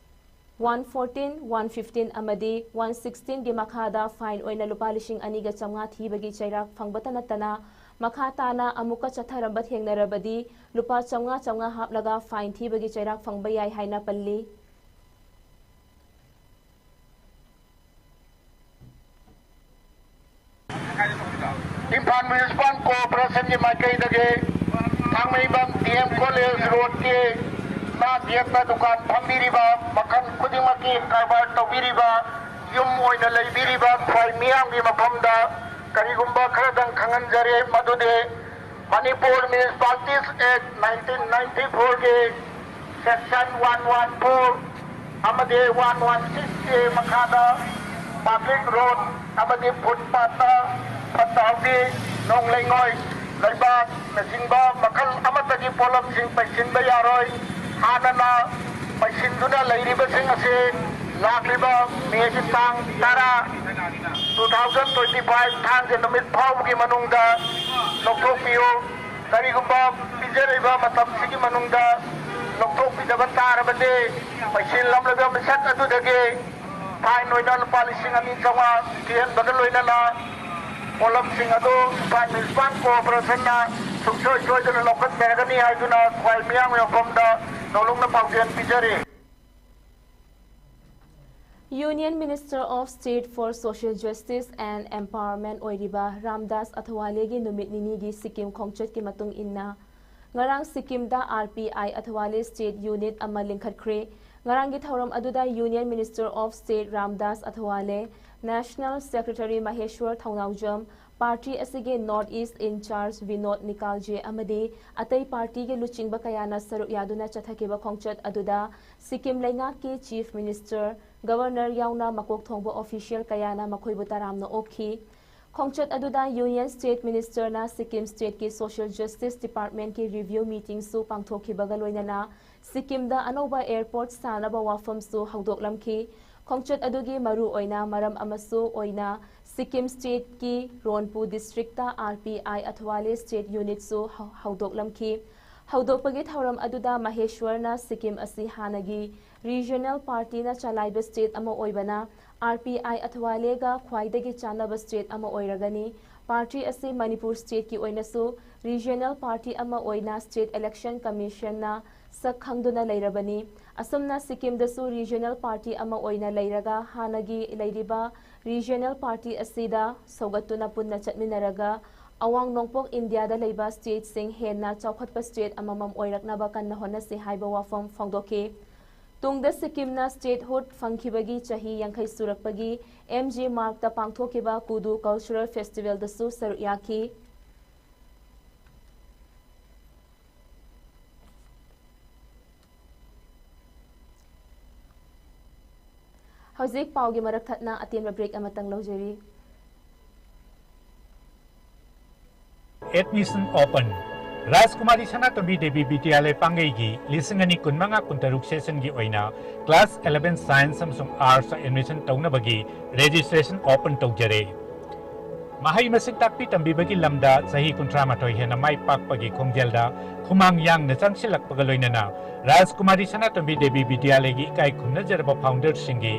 one fourteen, one fifteen ꯑꯃꯗꯤ one sixteenꯒꯤ ꯃꯈꯥꯗ fine ꯑꯣꯏꯅ ꯂꯨꯄꯥ ꯂꯤꯁꯤꯡ ꯑꯅꯤꯒ ꯆꯥꯝꯃꯉꯥ ꯊꯤꯕꯒꯤ ꯆꯩꯔꯥꯛ ꯐꯪꯕꯇ ꯅꯠꯇꯅ, ꯃꯈꯥ ꯇꯥꯅ ꯑꯃꯨꯛꯀ ꯆꯠꯊꯔꯝꯕ ꯊꯦꯡꯅꯔꯕꯗꯤ ꯂꯨꯄꯥ ꯆꯥꯝꯃꯉꯥ, ꯆꯥꯝꯃꯉꯥ ꯍꯥꯞꯂꯒ fine ꯊꯤꯕꯒꯤ ꯆꯩꯔꯥꯛ ꯐꯪꯕ ꯌꯥꯏ ꯍꯥꯏꯅ ꯄꯜꯂꯤ꯫ ꯏꯝꯐꯥꯜ Municipal Corporationꯒꯤ ꯃꯥꯏꯀꯩꯗꯒꯤ ꯊꯥꯡꯃꯩꯕꯟ DM College Roadꯀꯤ ꯅꯥꯛ ꯌꯦꯠꯇ ꯗꯨꯀꯥꯟ ꯐꯝꯕꯤꯔꯤꯕ, ꯃꯈꯜ ꯈꯨꯗꯤꯡꯃꯛꯀꯤ ꯀꯔꯕꯥꯔ ꯇꯧꯕꯤꯔꯤꯕ, ꯌꯨꯝ ꯑꯣꯏꯅ ꯂꯩꯕꯤꯔꯤꯕ ꯈ꯭ꯋꯥꯏ ꯃꯤꯌꯥꯝꯒꯤ ꯃꯐꯝꯗ ꯀꯔꯤꯒꯨꯝꯕ ꯈꯔꯗꯪ ꯈꯪꯍꯟꯖꯔꯤ, ꯃꯗꯨꯗꯤ Manipur Municipalities Act nineteen ninety-fourꯒꯤ section one one four ꯑꯃꯗꯤ one one sixꯀꯤ ꯃꯈꯥꯗ public road ꯑꯃꯗꯤ footpathꯇ ꯐꯠꯇ ꯍꯥꯎꯗꯤ, ꯅꯣꯡ ꯂꯩꯉꯣꯏ, ꯂꯩꯕꯥꯛ ꯅꯆꯤꯡꯕ ꯃꯈꯜ ꯑꯃꯠꯇꯒꯤ ꯄꯣꯠꯂꯝꯁꯤꯡ ꯄꯩꯁꯤꯟꯕ ꯌꯥꯔꯣꯏ꯫ ꯍꯥꯟꯅꯅ ꯄꯩꯁꯤꯟꯗꯨꯅ ꯂꯩꯔꯤꯕꯁꯤꯡ ꯑꯁꯤ ꯂꯥꯛꯂꯤꯕ ꯃꯦꯒꯤ ꯇꯥꯡ ꯇꯔꯥ, two thousand twenty-five, ꯊꯥꯡꯖ ꯅꯨꯃꯤꯠ ꯐꯥꯎꯕꯒꯤ ꯃꯅꯨꯡꯗ ꯂꯧꯊꯣꯛꯄꯤꯌꯨ꯫ ꯀꯔꯤꯒꯨꯝꯕ ꯄꯤꯖꯔꯤꯕ ꯃꯇꯝꯁꯤꯒꯤ ꯃꯅꯨꯡꯗ ꯂꯧꯊꯣꯛꯄꯤꯗꯕ ꯇꯥꯔꯕꯗꯤ, ꯄꯩꯁꯤꯜꯂꯝꯂꯕ ꯃꯤꯁꯛ ꯑꯗꯨꯗꯒꯤ fine ꯑꯣꯏꯅ ꯂꯨꯄꯥ ꯂꯤꯁꯤꯡ ꯑꯅꯤ ꯆꯥꯝꯃꯉꯥ ꯊꯤꯍꯟꯕꯒ ꯂꯣꯏꯅꯅ ꯄꯣꯠꯂꯝꯁꯤꯡ ꯑꯗꯨ ꯏꯝꯐꯥꯜ Municipal Corporationꯅ ꯁꯨꯡꯁꯣꯏ ꯁꯣꯏꯗꯅ ꯂꯧꯈꯠꯆꯔꯒꯅꯤ ꯍꯥꯏꯗꯨꯅ ꯈ꯭ꯋꯥꯏ ꯃꯤꯌꯥꯝꯒꯤ ꯃꯐꯝꯗ ꯅꯧꯂꯨꯛꯅ ꯄꯥꯎꯖꯦꯜ ꯄꯤꯖꯔꯤ꯫ Union Minister of State for Social Justice and Empowerment ꯑꯣꯏꯔꯤꯕ ꯔꯥꯝꯗꯥꯁ ꯑꯊꯋꯥꯂꯦꯒꯤ ꯅꯨꯃꯤꯠ ꯅꯤꯅꯤꯒꯤ ꯁꯤꯛꯀꯤꯝ ꯈꯣꯡꯆꯠꯀꯤ ꯃꯇꯨꯡ ꯏꯟꯅ, ꯉꯔꯥꯡ ꯁꯤꯛꯀꯤꯝꯗ RPI ꯑꯊꯋꯥꯂꯦ State Unit ꯑꯃ ꯂꯤꯡꯈꯠꯈ꯭ꯔꯦ꯫ ꯉꯔꯥꯡꯒꯤ ꯊꯧꯔꯝ ꯑꯗꯨꯗ Union Minister of State Ramdas ꯑꯊꯋꯥꯂꯦ, National Secretary ꯃꯍꯦꯁ꯭ꯋꯔ Thounaojam, party ꯑꯁꯤꯒꯤ North East in-charge ꯕꯤꯅꯣꯗ ꯅꯤꯀꯥꯜꯖꯦ ꯑꯃꯗꯤ ꯑꯇꯩ partyꯒꯤ ꯂꯨꯆꯤꯡꯕ ꯀꯌꯥꯅ ꯁꯔꯨꯛ ꯌꯥꯗꯨꯅ ꯆꯠꯊꯈꯤꯕ ꯈꯣꯡꯆꯠ ꯑꯗꯨꯗ ꯁꯤꯛꯀꯤꯝ ꯂꯩꯉꯥꯛꯀꯤ Chief Minister, Governor ꯌꯥꯎꯅ ꯃꯀꯣꯛ ꯊꯣꯡꯕ official ꯀꯌꯥꯅ ꯃꯈꯣꯏꯕꯨ ꯇꯔꯥꯝꯅ ꯑꯣꯛꯈꯤ꯫ ꯈꯣꯡꯆꯠ ꯑꯗꯨꯗ Union State Ministerꯅ Sikkim stateꯀꯤ Social Justice Departmentꯀꯤ review meetingꯁꯨ ꯄꯥꯡꯊꯣꯛꯈꯤꯕꯒ ꯂꯣꯏꯅꯅ ꯁꯤꯛꯀꯤꯝꯗ ꯑꯅꯧꯕ ꯑꯦꯌꯔꯄꯣꯔꯠ ꯁꯥꯅꯕ ꯋꯥꯐꯝꯁꯨ ꯍꯧꯗꯣꯛꯂꯝꯈꯤ꯫ ꯈꯣꯡꯆꯠ ꯑꯗꯨꯒꯤ ꯃꯔꯨ ꯑꯣꯏꯅ ꯃꯔꯝ ꯑꯃꯁꯨ ꯑꯣꯏꯅ ꯁꯤꯛꯀꯤꯝ ꯁ꯭ꯇꯦꯠꯀꯤ ꯔꯣꯟꯄꯨ ꯗꯤꯁꯇ꯭ꯔꯤꯛꯇ ꯑꯥꯔ ꯄꯤ ꯑꯥꯏ ꯑꯊꯋꯥꯂꯦ ꯁ꯭ꯇꯦꯠ ꯌꯨꯅꯤꯠꯁꯨ ꯍꯧ-, ꯍꯧꯗꯣꯛꯂꯝꯈꯤ꯫ ꯍꯧꯗꯣꯛꯄꯒꯤ ꯊꯧꯔꯝ ꯑꯗꯨꯗ ꯃꯍꯦꯁ꯭ꯋꯔꯅ ꯁꯤꯛꯀꯤꯝ ꯑꯁꯤ ꯍꯥꯟꯅꯒꯤ ꯔꯤꯖꯅꯦꯜ ꯄꯥꯔꯇꯤꯅ ꯆꯂꯥꯏꯕ ꯁ꯭ꯇꯦꯠ ꯑꯃ ꯑꯣꯏꯕꯅ ꯑꯥꯔ ꯄꯤ ꯑꯥꯏ ꯑꯊꯋꯥꯂꯦꯒ ꯈ꯭ꯋꯥꯏꯗꯒꯤ ꯆꯥꯟꯅꯕ ꯁ꯭ꯇꯦꯠ ꯑꯃ ꯑꯣꯏꯔꯒꯅꯤ꯫ ꯄꯥꯔꯇꯤ ꯑꯁꯤ ꯃꯅꯤꯄꯨꯔ ꯁ꯭ꯇꯦꯠꯀꯤ ꯑꯣꯏꯅꯁꯨ ꯔꯤꯖꯅꯦꯜ ꯄꯥꯔꯇꯤ ꯑꯃ ꯑꯣꯏꯅ ꯁ꯭ꯇꯦꯠ ꯏꯂꯦꯛꯁꯟ ꯀꯃꯤꯁꯟꯅ ꯁꯛ ꯈꯪꯗꯨꯅ ꯂꯩꯔꯕꯅꯤ꯫ ꯑꯁꯨꯝꯅ ꯁꯤꯛꯀꯤꯝꯗꯁꯨ ꯔꯤꯖꯅꯦꯜ ꯄꯥꯔꯇꯤ ꯑꯃ ꯑꯣꯏꯅ ꯂꯩꯔꯒ ꯍꯥꯟꯅꯒꯤ ꯂꯩꯔꯤꯕ ꯔꯤꯖꯅꯦꯜ ꯄꯥꯔꯇꯤ ꯑꯁꯤꯗ ꯁꯧꯒꯠꯇꯨꯅ ꯄꯨꯟꯅ ꯆꯠꯃꯤꯟꯅꯔꯒ ꯑꯋꯥꯡ ꯅꯣꯡꯄꯣꯛ ꯏꯟꯗꯤꯌꯥꯗ ꯂꯩꯕ ꯁ꯭ꯇꯦꯠꯁꯤꯡ ꯍꯦꯟꯅ ꯆꯥꯎꯈꯠꯄ ꯁ꯭ꯇꯦꯠ ꯑꯃꯃꯝ ꯑꯣꯏꯔꯛꯅꯕ ꯀꯟꯅ ꯍꯣꯠꯅꯁꯤ ꯍꯥꯏꯕ ꯋꯥꯐꯝ ꯐꯣꯡꯗꯣꯛꯈꯤ꯫ ꯇꯨꯡꯗ ꯁꯤꯛꯀꯤꯝꯅ ꯁ꯭ꯇꯦꯠꯍꯨꯗ ꯐꯪꯈꯤꯕꯒꯤ ꯆꯍꯤ ꯌꯥꯡꯈꯩ ꯁꯨꯔꯛꯄꯒꯤ ꯑꯦꯝ ꯖꯤ ꯃꯥꯔꯛꯇ ꯄꯥꯡꯊꯣꯛꯈꯤꯕ ꯀꯨꯗꯨ ꯀꯜꯆꯔꯦꯜ ꯐꯦꯁꯇꯤꯚꯦꯜꯗꯁꯨ ꯁꯔꯨꯛ ꯌꯥꯈꯤ꯫ ꯍꯧꯖꯤꯛ ꯄꯥꯎꯒꯤ ꯃꯔꯛ ꯊꯠꯅ ꯑꯇꯦꯟꯕ ꯕ꯭ꯔꯦꯛ ꯑꯃꯇꯪ ꯂꯧꯖꯔꯤ꯫ Admission open. ꯔꯥꯖꯀꯨꯃꯥꯔꯤ ꯁꯅꯥꯇꯣꯝꯕꯤ ꯗꯦꯕꯤ ꯕꯤꯗ꯭ꯌꯥꯂꯌ ꯄꯥꯡꯒꯩꯒꯤ ꯂꯤꯁꯤꯡ ꯑꯅꯤ ꯀꯨꯟꯃꯉꯥ ꯀꯨꯟꯇꯔꯨꯛ ꯁꯦꯁꯟꯒꯤ ꯑꯣꯏꯅ ꯀ꯭ꯂꯥꯁ eleven ꯁꯥꯏꯟꯁ ꯑꯃꯁꯨꯡ ꯑꯥꯔꯠꯁ ꯑꯦꯗꯃꯤꯁꯟ ꯇꯧꯅꯕꯒꯤ ꯔꯦꯖꯤꯁꯇ꯭ꯔꯦꯁꯟ ꯑꯣꯄꯟ ꯇꯧꯖꯔꯦ꯫ ꯃꯍꯩ ꯃꯁꯤꯡ ꯇꯥꯛꯄꯤ ꯇꯝꯕꯤꯕꯒꯤ ꯂꯝꯗ ꯆꯍꯤ ꯀꯨꯟꯊ꯭ꯔꯥ ꯃꯥꯊꯣꯏ ꯍꯦꯟꯅ ꯃꯥꯏ ꯄꯥꯛꯄꯒꯤ ꯈꯣꯡꯖꯦꯜꯗ ꯈꯨꯃꯥꯡ ꯌꯥꯡꯅ ꯆꯪꯁꯤꯜꯂꯛꯄꯒ ꯂꯣꯏꯅꯅ ꯔꯥꯖꯀꯨꯃꯥꯔꯤ ꯁꯅꯥꯇꯣꯝꯕꯤ ꯗꯦꯕꯤ ꯕꯤꯗ꯭ꯌꯥꯂꯌꯒꯤ ꯏꯀꯥꯏ ꯈꯨꯝꯅꯖꯔꯕ ꯐꯥꯎꯟꯗꯔꯁꯤꯡꯒꯤ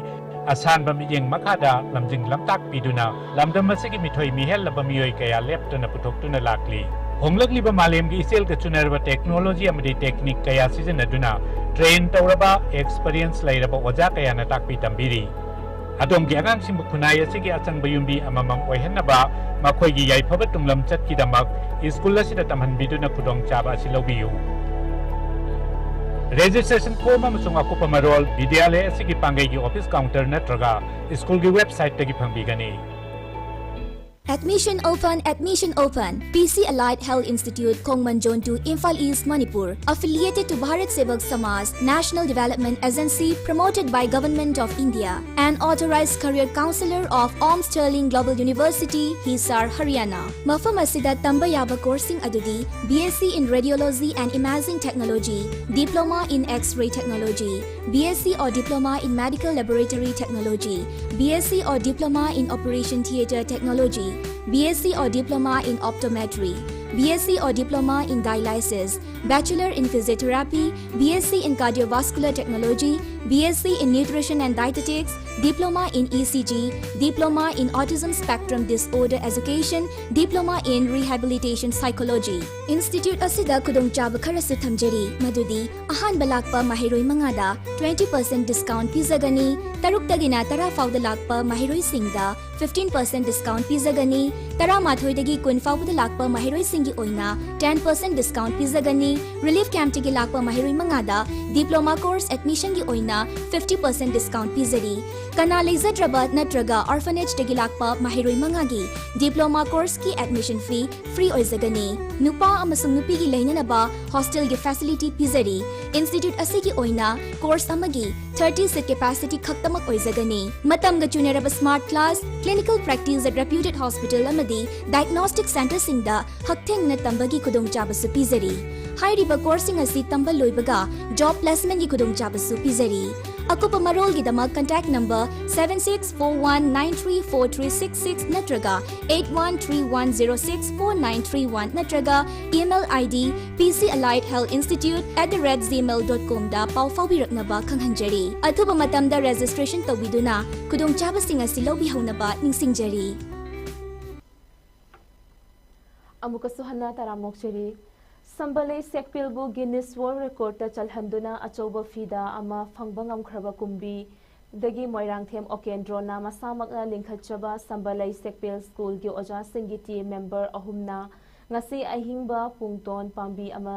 ꯑꯁꯥꯟꯕ ꯃꯤꯠꯌꯦꯡ ꯃꯈꯥꯗ ꯂꯝꯖꯤꯡ ꯂꯝꯇꯥꯛ ꯄꯤꯗꯨꯅ ꯂꯝꯗꯝ ꯑꯁꯤꯒꯤ ꯃꯤꯊꯣꯏ ꯃꯤꯍꯦꯜꯂꯕ ꯃꯤꯑꯣꯏ ꯀꯌꯥ ꯂꯦꯞꯇꯅ ꯄꯨꯊꯣꯛꯇꯨꯅ ꯂꯥꯛꯂꯤ꯫ ꯍꯣꯡꯂꯛꯂꯤꯕ ꯃꯥꯂꯦꯝꯒꯤ ꯏꯆꯦꯜꯒ ꯆꯨꯅꯔꯕ ꯇꯦꯛꯅꯣꯂꯣꯖꯤ ꯑꯃꯗꯤ ꯇꯦꯛꯅꯤꯛ ꯀꯌꯥ ꯁꯤꯖꯤꯟꯅꯗꯨꯅ ꯇ꯭ꯔꯦꯟ ꯇꯧꯔꯕ, ꯑꯦꯛꯁꯄꯔꯤꯌꯦꯟꯁ ꯂꯩꯔꯕ ꯑꯣꯖꯥ ꯀꯌꯥꯅ ꯇꯥꯛꯄꯤ ꯇꯝꯕꯤꯔꯤ꯫ ꯑꯗꯣꯝꯒꯤ ꯑꯉꯥꯡꯁꯤꯡꯕꯨ ꯈꯨꯟꯅꯥꯏ ꯑꯁꯤꯒꯤ ꯑꯆꯪꯕ ꯌꯨꯝꯕꯤ ꯑꯃꯃꯝ ꯑꯣꯏꯍꯟꯅꯕ ꯃꯈꯣꯏꯒꯤ ꯌꯥꯏꯐꯕ ꯇꯨꯡꯂꯝꯆꯠꯀꯤꯗꯃꯛ ꯁ꯭ꯀꯨꯜ ꯑꯁꯤꯗ ꯇꯝꯍꯟꯕꯤꯗꯨꯅ ꯈꯨꯗꯣꯡꯆꯥꯕ ꯑꯁꯤ ꯂꯧꯕꯤꯌꯨ꯫ ꯔꯦꯖꯤꯁꯇ꯭ꯔꯦꯁꯟ ꯐꯣꯔꯝ ꯑꯃꯁꯨꯡ ꯑꯀꯨꯞꯄ ꯃꯔꯣꯜ ꯕꯤꯗ꯭ꯌꯥꯂꯌ ꯑꯁꯤꯒꯤ ꯄꯥꯡꯒꯩꯒꯤ ꯑꯣꯐꯤꯁ ꯀꯥꯎꯟꯇꯔ ꯅꯠꯇ꯭ꯔꯒ ꯁ꯭ꯀꯨꯜꯒꯤ ꯋꯦꯕꯁꯥꯏꯠꯇꯒꯤ ꯐꯪꯕꯤꯒꯅꯤ꯫ Admission open, admission open. P C Allied Health Institute, Khongman Zone two, Imphal East, Manipur. Affiliated to Bharat Sevak Samaj, National Development Agency, promoted by Government of India. An authorized career counselor of Om Sterling Global University, Hisar, Haryana. ꯃꯐꯝ ꯑꯁꯤꯗ ꯇꯝꯕ ꯌꯥꯕ courseꯁꯤꯡ ꯑꯗꯨꯗꯤ B S C in Radiology and Imaging Technology, Diploma in X-ray Technology, B S c or Diploma in Medical Laboratory Technology, B S c or Diploma in Operation Theatre Technology, B S c or Diploma in Optometry, B S c or Diploma in Dialysis, Bachelor in Physiotherapy, B S c in Cardiovascular Technology, B S c in Nutrition and Dietetics, Diploma in E C G, Diploma in Autism Spectrum Disorder Education, Diploma in Rehabilitation Psychology. Institute ꯑꯁꯤꯗ ꯈꯨꯗꯣꯡꯆꯥꯕ ꯈꯔꯁꯨ ꯊꯝꯖꯔꯤ, ꯃꯗꯨꯗꯤ ꯑꯍꯥꯟꯕ ꯂꯥꯛꯄ ꯃꯍꯩꯔꯣꯏ ꯃꯉꯥꯗ twenty percent discount ꯄꯤꯖꯒꯅꯤ, ꯇꯔꯨꯛꯇꯒꯤꯅ ꯇꯔꯥ ꯐꯥꯎꯗ ꯂꯥꯛꯄ ꯃꯍꯩꯔꯣꯏꯁꯤꯡꯗ fifteen percent discount ꯄꯤꯖꯒꯅꯤ, ꯇꯔꯥꯃꯥꯊꯣꯏꯗꯒꯤ ꯀꯨꯟ ꯐꯥꯎꯕꯗ ꯂꯥꯛꯄ ꯃꯍꯩꯔꯣꯏꯁꯤꯡꯒꯤ ꯑꯣꯏꯅ ten percent discount ꯄꯤꯖꯒꯅꯤ, relief campꯇꯒꯤ ꯂꯥꯛꯄ ꯃꯍꯩꯔꯣꯏ ꯃꯉꯥꯗ diploma course admissionꯒꯤ ꯑꯣꯏꯅ fifty percent discount ꯄꯤꯖꯔꯤ꯫ ꯀꯅꯥ ꯂꯩꯖꯗ꯭ꯔꯕ ꯅꯠꯇ꯭ꯔꯒ orphanageꯇꯒꯤ ꯂꯥꯛꯄ ꯃꯍꯩꯔꯣꯏ ꯃꯉꯥꯒꯤ diploma courseꯀꯤ admission fee free ꯑꯣꯏꯖꯒꯅꯤ꯫ ꯅꯨꯄꯥ ꯑꯃꯁꯨꯡ ꯅꯨꯄꯤꯒꯤ ꯂꯩꯅꯅꯕ hostelꯒꯤ facility ꯄꯤꯖꯔꯤ꯫ Institute ꯑꯁꯤꯒꯤ ꯑꯣꯏꯅ course ꯑꯃꯒꯤ thirty seat capacity ꯈꯛꯇꯃꯛ ꯑꯣꯏꯖꯒꯅꯤ꯫ ꯃꯇꯝꯒ ꯆꯨꯅꯔꯕ smart class, clinical practice at reputed hospital ꯑꯃꯗꯤ diagnostic centreꯁꯤꯡꯗ ꯍꯛꯊꯦꯡꯅ ꯇꯝꯕꯒꯤ ꯈꯨꯗꯣꯡꯆꯥꯕꯁꯨ ꯄꯤꯖꯔꯤ꯫ ꯍꯥꯏꯔꯤꯕ courseꯁꯤꯡ ꯑꯁꯤ ꯇꯝꯕ ꯂꯣꯏꯕꯒ job placementꯀꯤ ꯈꯨꯗꯣꯡꯆꯥꯕꯁꯨ ꯄꯤꯖꯔꯤ꯫ ꯑꯀꯨꯞꯄ ꯃꯔꯣꯜꯒꯤꯗꯃꯛ contact number seven six four one nine three four three six six ꯅꯠꯇ꯭ꯔꯒ eight one three one zero six four nine three one ꯅꯠꯇ꯭ꯔꯒ email ID P C Allied Health Institute at the rate gmail dot comꯗ ꯄꯥꯎ ꯐꯥꯎꯕꯤꯔꯛꯅꯕ ꯈꯪꯍꯟꯖꯔꯤ꯫ ꯑꯊꯨꯕ ꯃꯇꯝꯗ registration ꯇꯧꯕꯤꯗꯨꯅ ꯈꯨꯗꯣꯡꯆꯥꯕꯁꯤꯡ ꯑꯁꯤ ꯂꯧꯕꯤꯍꯧꯅꯕ ꯅꯤꯡꯁꯤꯡꯖꯔꯤ꯫ ꯑꯃꯨꯛꯀꯁꯨ ꯍꯟꯅ ꯇꯔꯥꯝꯅ ꯑꯣꯛꯆꯔꯤ꯫ ꯁꯝꯕꯂꯩ ꯁꯦꯛꯄꯤꯜꯕꯨ Guinness World Recordꯇ ꯆꯜꯍꯟꯗꯨꯅ ꯑꯆꯧꯕ ꯐꯤꯗꯥ ꯑꯃ ꯐꯪꯕ ꯉꯝꯈ꯭ꯔꯕ ꯀꯨꯝꯕꯤꯗꯒꯤ ꯃꯣꯏꯔꯥꯡꯊꯦꯝ ꯑꯣꯀꯦꯟꯗ꯭ꯔꯣꯅ ꯃꯁꯥꯃꯛꯅ ꯂꯤꯡꯈꯠꯆꯕ ꯁꯝꯕꯂꯩ ꯁꯦꯛꯄꯤꯜ ꯁ꯭ꯀꯨꯜꯒꯤ ꯑꯣꯖꯥꯁꯤꯡꯒꯤ team member ꯑꯍꯨꯝꯅ ꯉꯁꯤ ꯑꯍꯤꯡꯕ ꯄꯨꯡꯇꯣꯟ ꯄꯥꯝꯕꯤ ꯑꯃ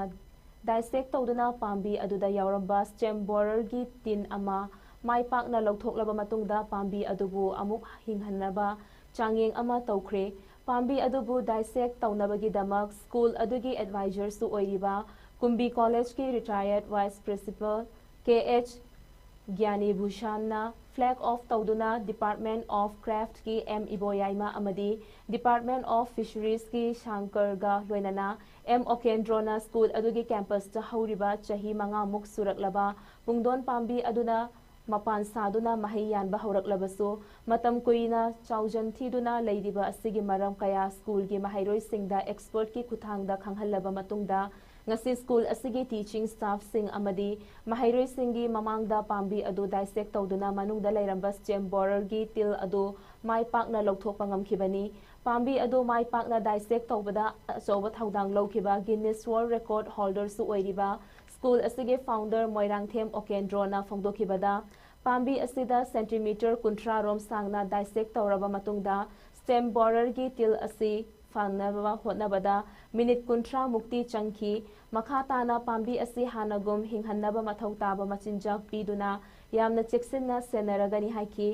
dissect ꯇꯧꯗꯨꯅ ꯄꯥꯝꯕꯤ ꯑꯗꯨꯗ ꯌꯥꯎꯔꯝꯕ stem borerꯒꯤ tin ꯑꯃ ꯃꯥꯏ ꯄꯥꯛꯅ ꯂꯧꯊꯣꯛꯂꯕ ꯃꯇꯨꯡꯗ ꯄꯥꯝꯕꯤ ꯑꯗꯨꯕꯨ ꯑꯃꯨꯛ ꯍꯤꯡꯍꯟꯅꯕ ꯆꯥꯡꯌꯦꯡ ꯑꯃ ꯇꯧꯈ꯭ꯔꯦ꯫ ꯄꯥꯝꯕꯤ ꯑꯗꯨꯕꯨ dissect ꯇꯧꯅꯕꯒꯤꯗꯃꯛ ꯁ꯭ꯀꯨꯜ ꯑꯗꯨꯒꯤ ꯑꯦꯗꯚꯥꯏꯖꯔꯁꯨ ꯑꯣꯏꯔꯤꯕ ꯀꯨꯝꯕꯤ ꯀꯣꯂꯦꯖꯀꯤ retired vice principal ꯀꯦ ꯑꯦꯆ ꯒ꯭ꯌꯥꯅꯤ ꯚꯨꯁꯥꯟꯅ flag off ꯇꯧꯗꯨꯅ Department of Craftꯀꯤ ꯑꯦꯝ ꯏꯕꯣꯌꯥꯏꯃ ꯑꯃꯗꯤ Department of Fisheriesꯀꯤ ꯁꯥꯡꯀꯔꯒ ꯂꯣꯏꯅꯅ ꯑꯦꯝ ꯑꯣꯀꯦꯟꯗ꯭ꯔꯣꯅ ꯁ꯭ꯀꯨꯜ ꯑꯗꯨꯒꯤ ꯀꯦꯝꯄꯁꯇ ꯍꯧꯔꯤꯕ ꯆꯍꯤ ꯃꯉꯥꯃꯨꯛ ꯁꯨꯔꯛꯂꯕ ꯄꯨꯡꯗꯣꯟ ꯄꯥꯝꯕꯤ ꯑꯗꯨꯅ ꯃꯄꯥꯟ ꯁꯥꯗꯨꯅ ꯃꯍꯩ ꯌꯥꯟꯕ ꯍꯧꯔꯛꯂꯕꯁꯨ, ꯃꯇꯝ ꯀꯨꯏꯅ ꯆꯥꯎꯖꯟ ꯊꯤꯗꯨꯅ ꯂꯩꯔꯤꯕ ꯑꯁꯤꯒꯤ ꯃꯔꯝ ꯀꯌꯥ ꯁ꯭ꯀꯨꯜꯒꯤ ꯃꯍꯩꯔꯣꯏꯁꯤꯡꯗ ꯑꯦꯛꯁꯄꯔꯠꯀꯤ ꯈꯨꯠꯊꯥꯡꯗ ꯈꯪꯍꯜꯂꯕ ꯃꯇꯨꯡꯗ, ꯉꯁꯤ ꯁ꯭ꯀꯨꯜ ꯑꯁꯤꯒꯤ teaching staffꯁꯤꯡ ꯑꯃꯗꯤ ꯃꯍꯩꯔꯣꯏꯁꯤꯡꯒꯤ ꯃꯃꯥꯡꯗ ꯄꯥꯝꯕꯤ ꯑꯗꯨ dissect ꯇꯧꯗꯨꯅ ꯃꯅꯨꯡꯗ ꯂꯩꯔꯝꯕ stem borerꯒꯤ ꯇꯤꯜ ꯑꯗꯨ ꯃꯥꯏ ꯄꯥꯛꯅ ꯂꯧꯊꯣꯛꯄ ꯉꯝꯈꯤꯕꯅꯤ꯫ ꯄꯥꯝꯕꯤ ꯑꯗꯨ ꯃꯥꯏ ꯄꯥꯛꯅ dissect ꯇꯧꯕꯗ ꯑꯆꯧꯕ ꯊꯧꯗꯥꯡ ꯂꯧꯈꯤꯕ Guinness World Record holderꯁꯨ ꯑꯣꯏꯔꯤꯕ ꯁ꯭ꯀꯨꯜ ꯑꯁꯤꯒꯤ founder ꯃꯣꯏꯔꯥꯡꯊꯦꯝ ꯑꯣꯀꯦꯟꯗ꯭ꯔꯣꯅ ꯐꯣꯡꯗꯣꯛꯈꯤꯕꯗ, ꯄꯥꯝꯕꯤ ꯑꯁꯤꯗ centimeter ꯀꯨꯟꯊ꯭ꯔꯥ ꯔꯣꯝ ꯁꯥꯡꯅ dissect ꯇꯧꯔꯕ ꯃꯇꯨꯡꯗ, stem borerꯒꯤ ꯇꯤꯜ ꯑꯁꯤ ꯐꯪꯅꯕ ꯍꯣꯠꯅꯕꯗ ꯃꯤꯅꯤꯠ ꯀꯨꯟꯊ꯭ꯔꯥ ꯃꯨꯛꯇꯤ ꯆꯪꯈꯤ꯫ ꯃꯈꯥ ꯇꯥꯅ ꯄꯥꯝꯕꯤ ꯑꯁꯤ ꯍꯥꯟꯅꯒꯨꯝ ꯍꯤꯡꯍꯟꯅꯕ ꯃꯊꯧ ꯇꯥꯕ ꯃꯆꯤꯟꯖꯥꯛ ꯄꯤꯗꯨꯅ ꯌꯥꯝꯅ ꯆꯦꯛꯁꯤꯟꯅ ꯁꯦꯟꯅꯔꯒꯅꯤ ꯍꯥꯏꯈꯤ꯫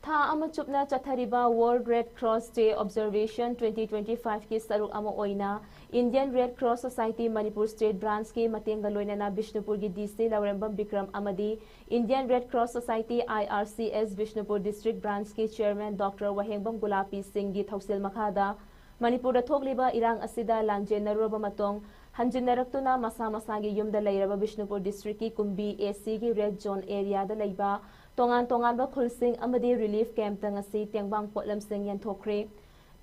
ꯊꯥ ꯑꯃ ꯆꯨꯞꯅ ꯆꯠꯊꯔꯤꯕ World Red Cross Day Observation twenty twenty fiveꯀꯤ ꯁꯔꯨꯛ ꯑꯃ ꯑꯣꯏꯅ Indian Red Cross Society Manipur State Branchꯀꯤ ꯃꯇꯦꯡꯒ ꯂꯣꯏꯅꯅ ꯕꯤꯁꯅꯨꯄꯨꯔꯒꯤ DC ꯂꯧꯔꯦꯝꯕꯝ ꯕꯤꯀ꯭ꯔꯝ ꯑꯃꯗꯤ Indian Red Cross Society, IRCS, Bishnupur District Branchꯀꯤ Chairman Doctor ꯋꯥꯍꯦꯡꯕꯝ ꯒꯨꯂꯥꯄꯤ ꯁꯤꯡꯒꯤ ꯊꯧꯁꯤꯜ ꯃꯈꯥꯗ ꯃꯅꯤꯄꯨꯔꯗ ꯊꯣꯛꯂꯤꯕ ꯏꯔꯥꯡ ꯑꯁꯤꯗ ꯂꯥꯟꯖꯦꯟꯅꯔꯨꯔꯕ ꯃꯇꯨꯡ, ꯍꯟꯖꯤꯟꯅꯔꯛꯇꯨꯅ ꯃꯁꯥ ꯃꯁꯥꯒꯤ ꯌꯨꯝꯗ ꯂꯩꯔꯕ ꯕꯤꯁꯅꯨꯄꯨꯔ Districtꯀꯤ ꯀꯨꯝꯕꯤ ACꯒꯤ Red Zone areaꯗ ꯂꯩꯕ ꯇꯣꯉꯥꯟ ꯇꯣꯉꯥꯟꯕ ꯈꯨꯜꯁꯤꯡ ꯑꯃꯗꯤ relief campꯇ ꯉꯁꯤ ꯇꯦꯡꯕꯥꯡ ꯄꯣꯠꯂꯝꯁꯤꯡ ꯌꯦꯟꯊꯣꯛꯈ꯭ꯔꯦ꯫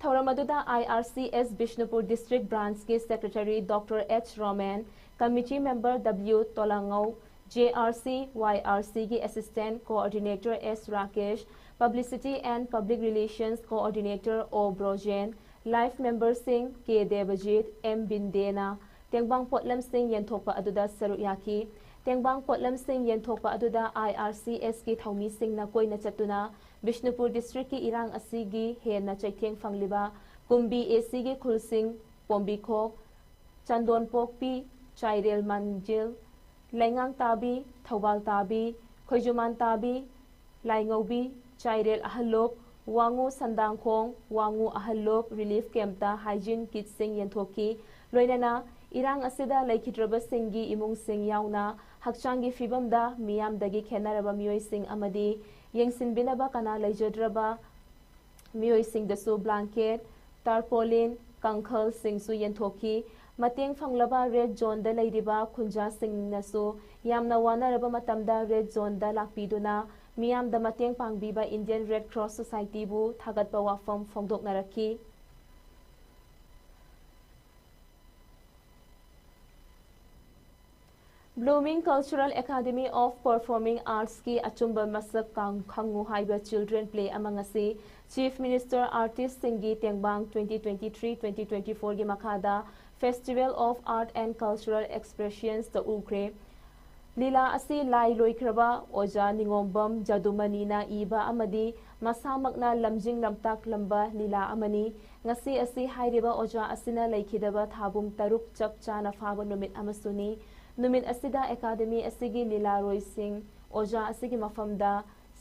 ꯊꯧꯔꯝ ꯑꯗꯨꯗ IRCS Bishnupur District Branchꯀꯤ Secretary Doctor H Roman, Committee Member W ꯇꯣꯂꯥꯉꯧ, JRC, YRCꯒꯤ Assistant Coordinator S Rakesh, Publicity and Public Relations Coordinator O Brojen, life memberꯁꯤꯡ K ꯗꯦꯕꯖꯤꯠ, M ꯕꯤꯟꯗꯦꯅ ꯇꯦꯡꯕꯥꯡ ꯄꯣꯠꯂꯝꯁꯤꯡ ꯌꯦꯟꯊꯣꯛꯄ ꯑꯗꯨꯗ ꯁꯔꯨꯛ ꯌꯥꯈꯤ꯫ ꯇꯦꯡꯕꯥꯡ ꯄꯣꯠꯂꯝꯁꯤꯡ ꯌꯦꯟꯊꯣꯛꯄ ꯑꯗꯨꯗ IRCSꯀꯤ ꯊꯧꯃꯤꯁꯤꯡꯅ ꯀꯣꯏꯅ ꯆꯠꯇꯨꯅ ꯕꯤꯁꯅꯨꯄꯨꯔ Districtꯀꯤ ꯏꯔꯥꯡ ꯑꯁꯤꯒꯤ ꯍꯦꯟꯅ ꯆꯩꯊꯦꯡ ꯐꯪꯂꯤꯕ ꯀꯨꯝꯕꯤ ACꯒꯤ ꯈꯨꯜꯁꯤꯡ ꯄꯣꯝꯕꯤꯈꯣꯛ, ꯆꯟꯗꯣꯟꯄꯣꯛꯄꯤ, ꯆꯥꯏꯔꯦꯜ ꯃꯟꯖꯤꯜ, ꯂꯩꯉꯥꯡ ꯇꯥꯕꯤ, ꯊꯧꯕꯥꯜ ꯇꯥꯕꯤ, ꯈꯣꯏꯖꯨꯃꯥꯟ ꯇꯥꯕꯤ, ꯂꯥꯏꯉꯧꯕꯤ, ꯆꯥꯏꯔꯦꯜ ꯑꯍꯜꯂꯣꯞ, ꯋꯥꯉꯨ ꯁꯟꯗꯥꯡꯈꯣꯡ, ꯋꯥꯉꯨ ꯑꯍꯜꯂꯣꯞ ꯔꯤꯂꯤꯐ ꯀꯦꯝꯞꯇ ꯍꯥꯏꯖꯤꯟ ꯀꯤꯠꯁꯤꯡ ꯌꯦꯟꯊꯣꯛꯈꯤ꯫ ꯂꯣꯏꯅꯅ ꯏꯔꯥꯡ ꯑꯁꯤꯗ ꯂꯩꯈꯤꯗ꯭ꯔꯕꯁꯤꯡꯒꯤ ꯏꯃꯨꯡꯁꯤꯡ ꯌꯥꯎꯅ ꯍꯛꯆꯥꯡꯒꯤ ꯐꯤꯕꯝꯗ ꯃꯤꯌꯥꯝꯗꯒꯤ ꯈꯦꯟꯅꯔꯕ ꯃꯤꯑꯣꯏꯁꯤꯡ ꯑꯃꯗꯤ ꯌꯦꯡꯁꯤꯟꯕꯤꯅꯕ ꯀꯅꯥ ꯂꯩꯖꯗ꯭ꯔꯕ ꯃꯤꯑꯣꯏꯁꯤꯡꯗꯁꯨ ꯕ꯭ꯂꯥꯡꯀꯦꯠ, ꯇꯥꯔꯄꯣꯂꯤꯟ, ꯀꯥꯡꯈꯜꯁꯤꯡꯁꯨ ꯌꯦꯟꯊꯣꯛꯈꯤ꯫ ꯃꯇꯦꯡ ꯐꯪꯂꯕ ꯔꯦꯗ ꯖꯣꯟꯗ ꯂꯩꯔꯤꯕ ꯈꯨꯟꯖꯥꯁꯤꯡꯅꯁꯨ ꯌꯥꯝꯅ ꯋꯥꯅꯔꯕ ꯃꯇꯝꯗ ꯔꯦꯗ ꯖꯣꯟꯗ ꯂꯥꯛꯄꯤꯗꯨꯅ ꯃꯤꯌꯥꯝꯗ ꯃꯇꯦꯡ ꯄꯥꯡꯕꯤꯕ ꯏꯟꯗꯤꯌꯟ ꯔꯦꯗ ꯀ꯭ꯔꯣꯁ ꯁꯣꯁꯥꯏꯇꯤꯕꯨ ꯊꯥꯒꯠꯄ ꯋꯥꯐꯝ ꯐꯣꯡꯗꯣꯛꯅꯔꯛꯈꯤ꯫ Blooming Cultural Academy of Performing Artsꯀꯤ ꯑꯆꯨꯝꯕ ꯃꯁꯛ ꯀꯥꯡ-, ꯈꯪꯉꯨ ꯍꯥꯏꯕ ꯆꯤꯜꯗ꯭ꯔꯦꯟ ꯄ꯭ꯂꯦ ꯑꯃ ꯉꯁꯤ ꯆꯤꯐ ꯃꯤꯅꯤꯁꯇꯔ ꯑꯥꯔꯇꯤꯁꯁꯤꯡꯒꯤ ꯇꯦꯡꯕꯥꯡ twenty twenty-three twenty twenty-fourꯒꯤ ꯃꯈꯥꯗ Festival of Art and Cultural Expressionsꯇ ꯎꯈ꯭ꯔꯦ꯫ ꯂꯤꯂꯥ ꯑꯁꯤ ꯂꯥꯏ ꯂꯣꯏꯈ꯭ꯔꯕ ꯑꯣꯖꯥ ꯅꯤꯉꯣꯝꯕꯝ ꯖꯥꯗꯨꯃꯅꯤꯅ ꯏꯕ ꯑꯃꯗꯤ ꯃꯁꯥꯃꯛꯅ ꯂꯝꯖꯤꯡ ꯂꯝꯇꯥꯛꯂꯝꯕ ꯂꯤꯂꯥ ꯑꯃꯅꯤ꯫ ꯉꯁꯤ ꯑꯁꯤ ꯍꯥꯏꯔꯤꯕ ꯑꯣꯖꯥ ꯑꯁꯤꯅ ꯂꯩꯈꯤꯗꯕ ꯊꯥꯕꯨꯝ ꯇꯔꯨꯛ ꯆꯞ ꯆꯥꯅ ꯐꯥꯕ ꯅꯨꯃꯤꯠ ꯑꯃꯁꯨꯅꯤ꯫ ꯅꯨꯃꯤꯠ ꯑꯁꯤꯗ ꯑꯦꯀꯥꯗꯃꯤ ꯑꯁꯤꯒꯤ ꯂꯤꯂꯥꯔꯣꯏꯁꯤꯡ ꯑꯣꯖꯥ ꯑꯁꯤꯒꯤ ꯃꯐꯝꯗ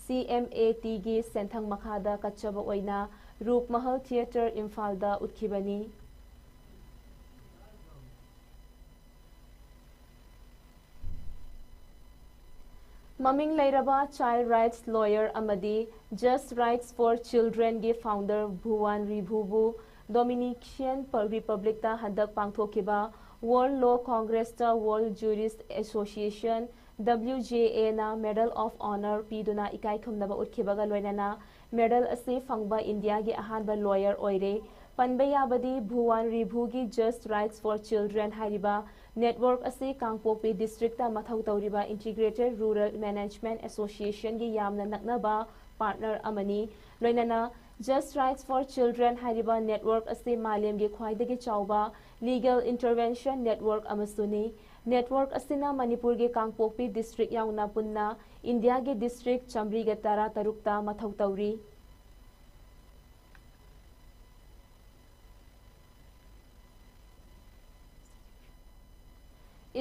CMATꯒꯤ ꯁꯦꯟꯊꯪ ꯃꯈꯥꯗ ꯀꯠꯆꯕ ꯑꯣꯏꯅ ꯔꯨꯞꯃꯍꯜ ꯊꯤꯌꯦꯇꯔ ꯏꯝꯐꯥꯜꯗ ꯎꯠꯈꯤꯕꯅꯤ꯫ ꯃꯃꯤꯡ ꯂꯩꯔꯕ ꯆꯥꯏꯜ ꯔꯥꯏꯠꯁ ꯂꯣꯌꯔ ꯑꯃꯗꯤ Just Rights for Childrenꯒꯤ ꯐꯥꯎꯟꯗꯔ ꯚꯨꯋꯥꯟ ꯔꯤꯚꯨꯕꯨ ꯗꯣꯃꯤꯅꯤꯀꯤꯌꯟ ꯄ-, ꯔꯤꯄꯕ꯭ꯂꯤꯛꯇ ꯍꯟꯗꯛ ꯄꯥꯡꯊꯣꯛꯈꯤꯕ ꯋꯥꯔꯜꯗ ꯂꯣ ꯀꯣꯡꯒ꯭ꯔꯦꯁꯇ ꯋꯥꯔꯜꯗ ꯖꯨꯔꯤꯁ ꯑꯦꯁꯣꯁꯤꯌꯦꯁꯟ, WJAꯅ ꯃꯦꯗꯜ ꯑꯣꯐ ꯑꯣꯅꯔ ꯄꯤꯗꯨꯅ ꯏꯀꯥꯏ ꯈꯨꯝꯅꯕ ꯎꯠꯈꯤꯕꯒ ꯂꯣꯏꯅꯅ ꯃꯦꯗꯜ ꯑꯁꯤ ꯐꯪꯕ ꯏꯟꯗꯤꯌꯥꯒꯤ ꯑꯍꯥꯟꯕ ꯂꯣꯌꯔ ꯑꯣꯏꯔꯦ꯫ ꯄꯟꯕ ꯌꯥꯕꯗꯤ ꯚꯨꯋꯥꯟ ꯔꯤꯚꯨꯒꯤ Just Rights for Children ꯍꯥꯏꯔꯤꯕ ꯅꯦꯠꯋꯥꯔꯛ ꯑꯁꯤ ꯀꯥꯡꯄꯣꯛꯄꯤ ꯗꯤꯁꯇ꯭ꯔꯤꯛꯇ ꯃꯊꯧ ꯇꯧꯔꯤꯕ Integrated Rural Management Associationꯒꯤ ꯌꯥꯝꯅ ꯅꯛꯅꯕ ꯄꯥꯔꯠꯅꯔ ꯑꯃꯅꯤ꯫ ꯂꯣꯏꯅꯅ Just Rights for Children ꯍꯥꯏꯔꯤꯕ ꯅꯦꯠꯋꯥꯔꯛ ꯑꯁꯤ ꯃꯥꯂꯦꯝꯒꯤ ꯈ꯭ꯋꯥꯏꯗꯒꯤ ꯆꯥꯎꯕ ꯂꯤꯒꯦꯜ ꯏꯟꯇꯔꯚꯦꯟꯁꯟ ꯅꯦꯠꯋꯥꯔꯛ ꯑꯃꯁꯨꯅꯤ꯫ ꯅꯦꯠꯋꯥꯔꯛ ꯑꯁꯤꯅ ꯃꯅꯤꯄꯨꯔꯒꯤ ꯀꯥꯡꯄꯣꯛꯄꯤ ꯗꯤꯁꯇ꯭ꯔꯤꯛ ꯌꯥꯎꯅ ꯄꯨꯟꯅ ꯏꯟꯗꯤꯌꯥꯒꯤ ꯗꯤꯁꯇ꯭ꯔꯤꯛ ꯆꯥꯃꯔꯤꯒ ꯇꯔꯥ ꯇꯔꯨꯛꯇ ꯃꯊꯧ ꯇꯧꯔꯤ꯫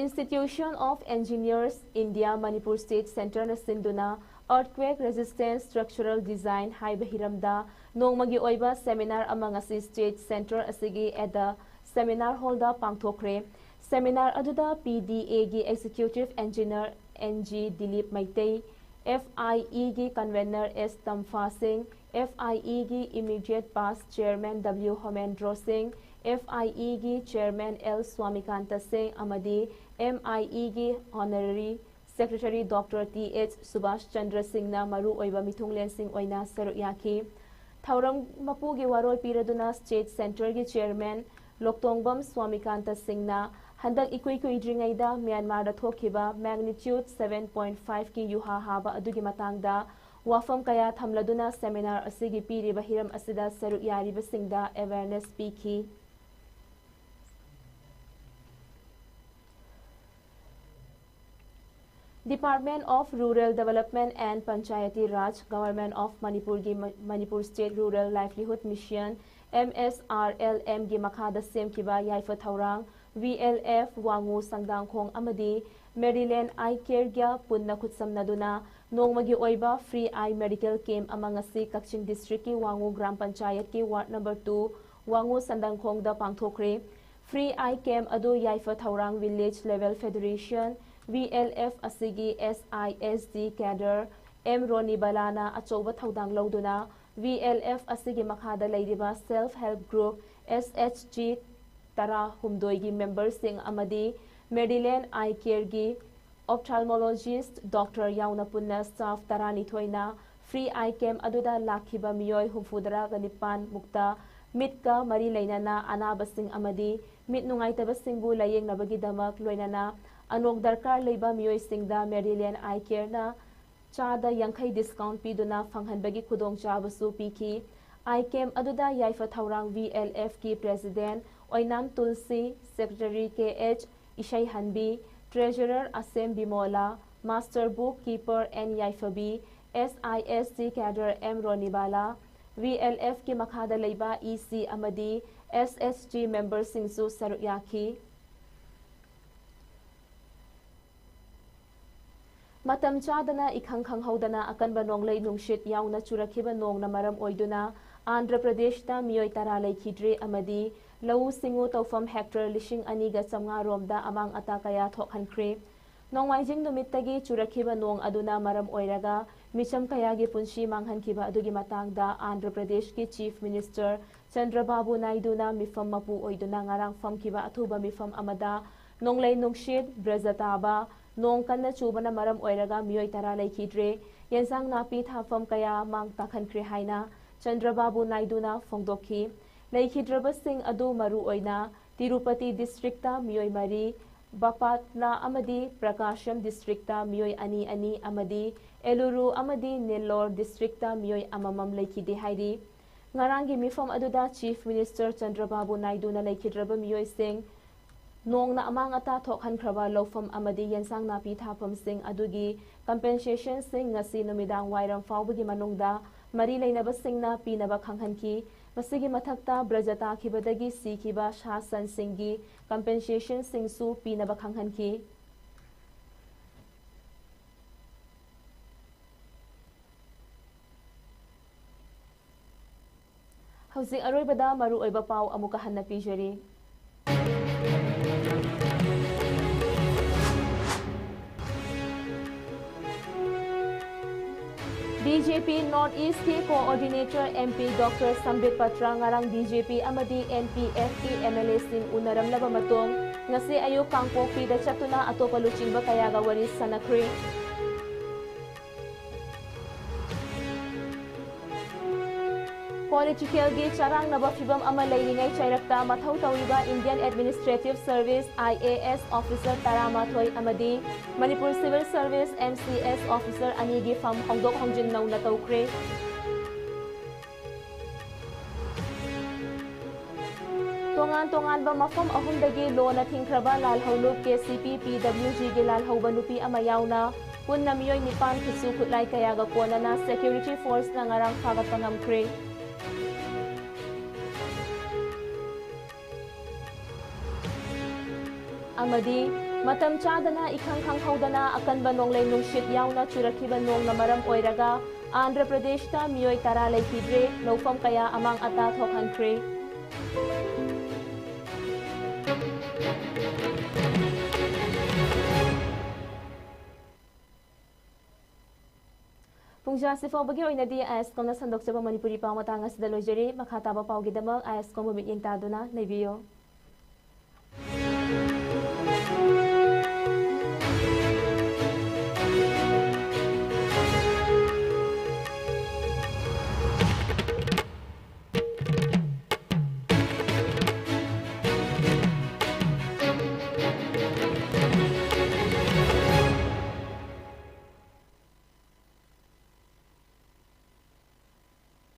Institution of Engineers India Manipur State Centre ꯅ ꯁꯤꯟꯗꯨꯅ Earthquake Resistant Structural Design ꯍꯥꯏꯕ ꯍꯤꯔꯝꯗ ꯅꯣꯡꯃꯒꯤ ꯑꯣꯏꯕ seminar ꯑꯃ ꯉꯁꯤ State Centre ꯑꯁꯤꯒꯤ at the seminar hall the ꯄꯥꯡꯊꯣꯛꯈ꯭ꯔꯦ꯫ Seminar ꯑꯗꯨꯗ P D A ꯒꯤ Executive Engineer N G Dilip Meitei, F I E ꯒꯤ Convener S ꯇꯝꯐꯥ ꯁꯤꯡ, F I E ꯒꯤ Immediate Past Chairman W ꯍꯣꯃꯦꯟꯗ꯭ꯔꯣ ꯁꯤꯡ, F I E ꯒꯤ Chairman L ꯁ꯭ꯋꯥꯃꯤꯀꯥꯟꯇ ꯁꯤꯡ ꯑꯃꯗꯤ M I E ꯒꯤ Honorary Secretary Doctor T H Subhas Chandra ꯁꯤꯡꯅ ꯃꯔꯨꯑꯣꯏꯕ ꯃꯤꯊꯨꯡꯂꯦꯟꯁꯤꯡ ꯑꯣꯏꯅ ꯁꯔꯨꯛ ꯌꯥꯈꯤ꯫ ꯊꯧꯔꯝ ꯃꯄꯨꯒꯤ ꯋꯥꯔꯣꯜ ꯄꯤꯔꯗꯨꯅ State Centre ꯒꯤ Chairman ꯂꯣꯛꯇꯣꯡꯕꯝ ꯁ꯭ꯋꯥꯃꯤꯀꯥꯟꯇ ꯁꯤꯡꯅ ꯍꯟꯗꯛ ꯏꯀꯨꯏ ꯀꯨꯏꯗ꯭ꯔꯤꯉꯩꯗ ꯃ꯭ꯌꯥꯟꯃꯥꯔꯗ ꯊꯣꯛꯈꯤꯕ magnitude seven point five ꯀꯤ ꯌꯨꯍꯥ ꯍꯥꯕ ꯑꯗꯨꯒꯤ ꯃꯇꯥꯡꯗ ꯋꯥꯐꯝ ꯀꯌꯥ ꯊꯝꯂꯗꯨꯅ seminar ꯑꯁꯤꯒꯤ ꯄꯤꯔꯤꯕ ꯍꯤꯔꯝ ꯑꯁꯤꯗ ꯁꯔꯨꯛ ꯌꯥꯔꯤꯕꯁꯤꯡꯗ awareness ꯄꯤꯈꯤ꯫ Department of Rural Development and Panchayati Raj, Government of ꯃꯅꯤꯄꯨꯔꯒꯤ ꯃ-, Manipur State Rural Livelihood Mission, M S R L M ꯒꯤ ꯃꯈꯥꯗ ꯁꯦꯝꯈꯤꯕ ꯌꯥꯏꯐ ꯊꯧꯔꯥꯡ, V L F, ꯋꯥꯉꯨ ꯁꯪꯗꯥꯡꯈꯣꯡ ꯑꯃꯗꯤ Maryland Eye Care ꯒ ꯄꯨꯟꯅ ꯈꯨꯠꯁꯝꯅꯗꯨꯅ ꯅꯣꯡꯃꯒꯤ ꯑꯣꯏꯕ free eye medical camp ꯑꯃ ꯉꯁꯤ ꯀꯛꯆꯤꯡ district ꯀꯤ ꯋꯥꯉꯨ ꯒ꯭ꯔꯥꯝ ꯄꯟꯆꯥꯌꯠꯀꯤ ward number two ꯋꯥꯉꯨ ꯁꯪꯗꯥꯡꯈꯣꯡꯗ ꯄꯥꯡꯊꯣꯛꯈ꯭ꯔꯦ꯫ Free eye camp ꯑꯗꯨ ꯌꯥꯏꯐ ꯊꯧꯔꯥꯡ Village Level Federation, V L F ꯑꯁꯤꯒꯤ S I S D cadre M ꯔꯣꯅꯤꯕꯂꯥꯅ ꯑꯆꯧꯕ ꯊꯧꯗꯥꯡ ꯂꯧꯗꯨꯅ V L F ꯑꯁꯤꯒꯤ ꯃꯈꯥꯗ ꯂꯩꯔꯤꯕ self help group S H G ꯇꯔꯥꯍꯨꯝꯗꯣꯏꯒꯤ member ꯁꯤꯡ ꯑꯃꯗꯤ Maryland Eye Care ꯒꯤ ophthalmologist doctor ꯌꯥꯎꯅ ꯄꯨꯟꯅ staff ꯇꯔꯥꯅꯤꯊꯣꯏꯅ free eye camp ꯑꯗꯨꯗ ꯂꯥꯛꯈꯤꯕ ꯃꯤꯑꯣꯏ ꯍꯨꯝꯐꯨꯇꯔꯥꯒ ꯅꯤꯄꯥꯟ ꯃꯨꯛꯇ ꯃꯤꯠꯀ ꯃꯔꯤ ꯂꯩꯅꯅ ꯑꯅꯥꯕꯁꯤꯡ ꯑꯃꯗꯤ ꯃꯤꯠ ꯅꯨꯡꯉꯥꯏꯇꯕꯁꯤꯡꯕꯨ ꯂꯥꯌꯦꯡꯅꯕꯒꯤꯗꯃꯛ ꯂꯣꯏꯅꯅ ꯑꯅꯣꯛ ꯗꯔꯀꯥꯔ ꯂꯩꯕ ꯃꯤꯑꯣꯏꯁꯤꯡꯗ Maryland Eye Care ꯅ ꯆꯥꯗ ꯌꯥꯡꯈꯩ discount ꯄꯤꯗꯨꯅ ꯐꯪꯍꯟꯕꯒꯤ ꯈꯨꯗꯣꯡꯆꯥꯕꯁꯨ ꯄꯤꯈꯤ꯫ Eye camp ꯑꯗꯨꯗ ꯌꯥꯏꯐ ꯊꯧꯔꯥꯡ V L F ꯀꯤ President Oinam tulsi, Secretary K H ꯏꯁꯩꯍꯟꯕꯤ, Treasurer ꯑꯁꯦꯝ Bimola, Master Book Keeper N Yaiphabi, S I S D cadre M ꯔꯣꯅꯤꯕꯥꯂꯥ, V L F ꯀꯤ ꯃꯈꯥꯗ ꯂꯩꯕ E C ꯑꯃꯗꯤ S H G member ꯁꯤꯡꯁꯨ ꯁꯔꯨꯛ ꯌꯥꯈꯤ꯫ ꯃꯇꯝ ꯆꯥꯗꯅ ꯏꯈꯪ ꯈꯪꯍꯧꯗꯅ ꯑꯀꯟꯕ ꯅꯣꯡꯂꯩ ꯅꯨꯡꯁꯤꯠ ꯌꯥꯎꯅ ꯆꯨꯔꯛꯈꯤꯕ ꯅꯣꯡꯅ ꯃꯔꯝ ꯑꯣꯏꯗꯨꯅ ꯑꯟꯙ꯭ꯔ ꯄ꯭ꯔꯗꯦꯁꯇ ꯃꯤꯑꯣꯏ ꯇꯔꯥ ꯂꯩꯈꯤꯗ꯭ꯔꯦ ꯑꯃꯗꯤ ꯂꯧꯎ ꯁꯤꯡꯎ ꯇꯧꯐꯝ ꯍꯦꯛꯇꯔ ꯂꯤꯁꯤꯡ ꯑꯅꯤꯒ ꯆꯥꯝꯃꯉꯥ ꯔꯣꯝꯗ ꯑꯃꯥꯡ ꯑꯇꯥ ꯀꯌꯥ ꯊꯣꯛꯍꯟꯈ꯭ꯔꯦ꯫ ꯅꯣꯡꯃꯥꯏꯖꯤꯡ ꯅꯨꯃꯤꯠꯇꯒꯤ ꯆꯨꯔꯛꯈꯤꯕ ꯅꯣꯡ ꯑꯗꯨꯅ ꯃꯔꯝ ꯑꯣꯏꯔꯒ ꯃꯤꯆꯝ ꯀꯌꯥꯒꯤ ꯄꯨꯟꯁꯤ ꯃꯥꯡꯍꯟꯈꯤꯕ ꯑꯗꯨꯒꯤ ꯃꯇꯥꯡꯗ ꯑꯟꯙ꯭ꯔ ꯄ꯭ꯔꯗꯦꯁꯀꯤ ꯆꯤꯐ ꯃꯤꯅꯤꯁꯇꯔ ꯆꯟꯗ꯭ꯔꯕꯥꯕꯨ ꯅꯥꯏꯗꯨꯅ ꯃꯤꯐꯝ ꯃꯄꯨ ꯑꯣꯏꯗꯨꯅ ꯉꯔꯥꯡ ꯐꯝꯈꯤꯕ ꯑꯊꯨꯕ ꯃꯤꯐꯝ ꯑꯃꯗ ꯅꯣꯡꯂꯩ ꯅꯨꯡꯁꯤꯠ, ꯕ꯭ꯔꯖ ꯇꯥꯕ, ꯅꯣꯡ ꯀꯟꯅ ꯆꯨꯕꯅ ꯃꯔꯝ ꯑꯣꯏꯔꯒ ꯃꯤꯑꯣꯏ ꯇꯔꯥ ꯂꯩꯈꯤꯗ꯭ꯔꯦ, ꯌꯦꯟꯁꯥꯡ ꯅꯥꯄꯤ ꯊꯥꯐꯝ ꯀꯌꯥ ꯃꯥꯡ ꯇꯥꯛꯍꯟꯈ꯭ꯔꯦ ꯍꯥꯏꯅ ꯆꯟꯗ꯭ꯔꯕꯥꯕꯨ ꯅꯥꯏꯗꯨꯅ ꯐꯣꯡꯗꯣꯛꯈꯤ꯫ ꯂꯩꯈꯤꯗ꯭ꯔꯕꯁꯤꯡ ꯑꯗꯨ ꯃꯔꯨ ꯑꯣꯏꯅ ꯇꯤꯔꯨꯄꯇꯤ ꯗꯤꯁꯇ꯭ꯔꯤꯛꯇ ꯃꯤꯑꯣꯏ ꯃꯔꯤ, ꯕꯥꯄꯥꯠꯂꯥ ꯑꯃꯗꯤ ꯄ꯭ꯔꯀꯥꯁꯝ ꯗꯤꯁꯇ꯭ꯔꯤꯛꯇ ꯃꯤꯑꯣꯏ ꯑꯅꯤ ꯑꯅꯤ ꯑꯃꯗꯤ ꯑꯦꯂꯨꯔꯨ ꯑꯃꯗꯤ ꯅꯦꯜꯂꯣꯔ ꯗꯤꯁꯇ꯭ꯔꯤꯛꯇ ꯃꯤꯑꯣꯏ ꯑꯃꯃꯝ ꯂꯩꯈꯤꯗꯦ ꯍꯥꯏꯔꯤ꯫ ꯉꯔꯥꯡꯒꯤ ꯃꯤꯐꯝ ꯑꯗꯨꯗ ꯆꯤꯐ ꯃꯤꯅꯤꯁꯇꯔ ꯆꯟꯗ꯭ꯔꯕꯥꯕꯨ ꯅꯥꯏꯗꯨꯅ ꯂꯩꯈꯤꯗ꯭ꯔꯕ ꯃꯤꯑꯣꯏꯁꯤꯡ, ꯅꯣꯡꯅ ꯑꯃꯥꯡ ꯑꯇꯥ ꯊꯣꯛꯍꯟꯈ꯭ꯔꯕ ꯂꯧꯐꯝ ꯑꯃꯗꯤ ꯌꯦꯟꯁꯥꯡ ꯅꯥꯄꯤ ꯊꯥꯐꯝꯁꯤꯡ ꯑꯗꯨꯒꯤ ꯀꯝꯄꯦꯟꯁꯦꯁꯟꯁꯤꯡ ꯉꯁꯤ ꯅꯨꯃꯤꯗꯥꯡ ꯋꯥꯏꯔꯝ ꯐꯥꯎꯕꯒꯤ ꯃꯅꯨꯡꯗ ꯃꯔꯤ ꯂꯩꯅꯕꯁꯤꯡꯅ ꯄꯤꯅꯕ ꯈꯪꯍꯟꯈꯤ꯫ ꯃꯁꯤꯒꯤ ꯃꯊꯛꯇ ꯕ꯭ꯔꯖ ꯇꯥꯈꯤꯕꯗꯒꯤ ꯁꯤꯈꯤꯕ ꯁꯥ ꯁꯟꯁꯤꯡꯒꯤ ꯀꯝꯄꯦꯟꯁꯦꯁꯟꯁꯤꯡꯁꯨ ꯄꯤꯅꯕ ꯈꯪꯍꯟꯈꯤ꯫ ꯍꯧꯖꯤꯛ ꯑꯔꯣꯏꯕꯗ ꯃꯔꯨꯑꯣꯏꯕ ꯄꯥꯎ ꯑꯃꯨꯛꯀ ꯍꯟꯅ ꯄꯤꯖꯔꯤ꯫ ꯕꯤ ꯖꯦ ꯄꯤ North East ꯀꯤ coordinator M P Doctor ꯁꯝꯕꯤꯠ Patra ꯉꯔꯥꯡ ꯕꯤ ꯖꯦ ꯄꯤ ꯑꯃꯗꯤ N P F ꯀꯤ M L A ꯁꯤꯡ ꯎꯅꯔꯝꯂꯕ ꯃꯇꯨꯡ, ꯉꯁꯤ ꯑꯌꯨꯛ ꯀꯥꯡꯄꯣꯛꯄꯤꯗ ꯆꯠꯇꯨꯅ ꯑꯇꯣꯞꯄ ꯂꯨꯆꯤꯡꯕ ꯀꯌꯥꯒ ꯋꯥꯔꯤ ꯁꯥꯟꯅꯈ꯭ꯔꯦ꯫ Political ꯒꯤ ꯆꯔꯥꯡꯅꯕ ꯐꯤꯚꯝ ꯑꯃ ꯂꯩꯔꯤꯉꯩ ꯆꯩꯔꯛꯇ ꯃꯊꯧ ꯇꯧꯔꯤꯕ Indian Administrative Service I A S officer ꯇꯔꯥꯃꯥꯊꯣꯏ ꯑꯃꯗꯤ Manipur Civil Service M C S officer ꯑꯅꯤꯒꯤ ꯐꯝ ꯍꯣꯡꯗꯣꯛ ꯍꯣꯡꯖꯤꯟ ꯅꯧꯅ ꯇꯧꯈ꯭ꯔꯦ꯫ ꯇꯣꯉꯥꯟ ꯇꯣꯉꯥꯟꯕ ꯃꯐꯝ ꯑꯍꯨꯝꯗꯒꯤ ꯂꯣꯅ ꯊꯤꯡꯈ꯭ꯔꯕ ꯂꯥꯜꯍꯧꯂꯨꯞ K C P P W G ꯒꯤ ꯂꯥꯜꯍꯧꯕ ꯅꯨꯄꯤ ꯑꯃ ꯌꯥꯎꯅ ꯄꯨꯟꯅ ꯃꯤꯑꯣꯏ ꯅꯤꯄꯥꯟ ꯈꯨꯠꯁꯨ ꯈꯨꯠꯂꯥꯏ ꯀꯌꯥꯒ ꯀꯣꯟꯅꯅ security force ꯅ ꯉꯔꯥꯡ ꯐꯥꯒꯠꯄ ꯉꯝꯈ꯭ꯔꯦ꯫ ꯑꯃꯗꯤ ꯃꯇꯝ ꯆꯥꯗꯅ ꯏꯈꯪ ꯈꯪꯍꯧꯗꯅ ꯑꯀꯟꯕ ꯅꯣꯡꯂꯩ ꯅꯨꯡꯁꯤꯠ ꯌꯥꯎꯅ ꯆꯨꯔꯛꯈꯤꯕ ꯅꯣꯡꯅ ꯃꯔꯝ ꯑꯣꯏꯔꯒ ꯑꯟꯙ꯭ꯔ ꯄ꯭ꯔꯗꯦꯁꯇ ꯃꯤꯑꯣꯏ ꯇꯔꯥ ꯂꯩꯈꯤꯗ꯭ꯔꯦ, ꯂꯧꯐꯝ ꯀꯌꯥ ꯑꯃꯥꯡ ꯑꯇꯥ ꯊꯣꯛꯍꯟꯈ꯭ꯔꯦ꯫ ꯄꯨꯡꯖꯥꯁꯤ ꯐꯥꯎꯕꯒꯤ ꯑꯣꯏꯅꯗꯤ ꯑꯥꯏ ꯑꯦꯁ ꯀꯣꯝꯅ ꯁꯟꯗꯣꯛꯆꯕ ꯃꯅꯤꯄꯨꯔꯤ ꯄꯥꯎ ꯃꯇꯥꯡ ꯑꯁꯤꯗ ꯂꯣꯏꯖꯔꯤ꯫ ꯃꯈꯥ ꯇꯥꯕ ꯄꯥꯎꯒꯤꯗꯃꯛ ꯑꯥꯏ ꯑꯦꯁ ꯀꯣꯝꯕꯨ ꯃꯤꯠꯌꯦꯡ ꯇꯥꯗꯨꯅ ꯂꯩꯕꯤꯌꯨ꯫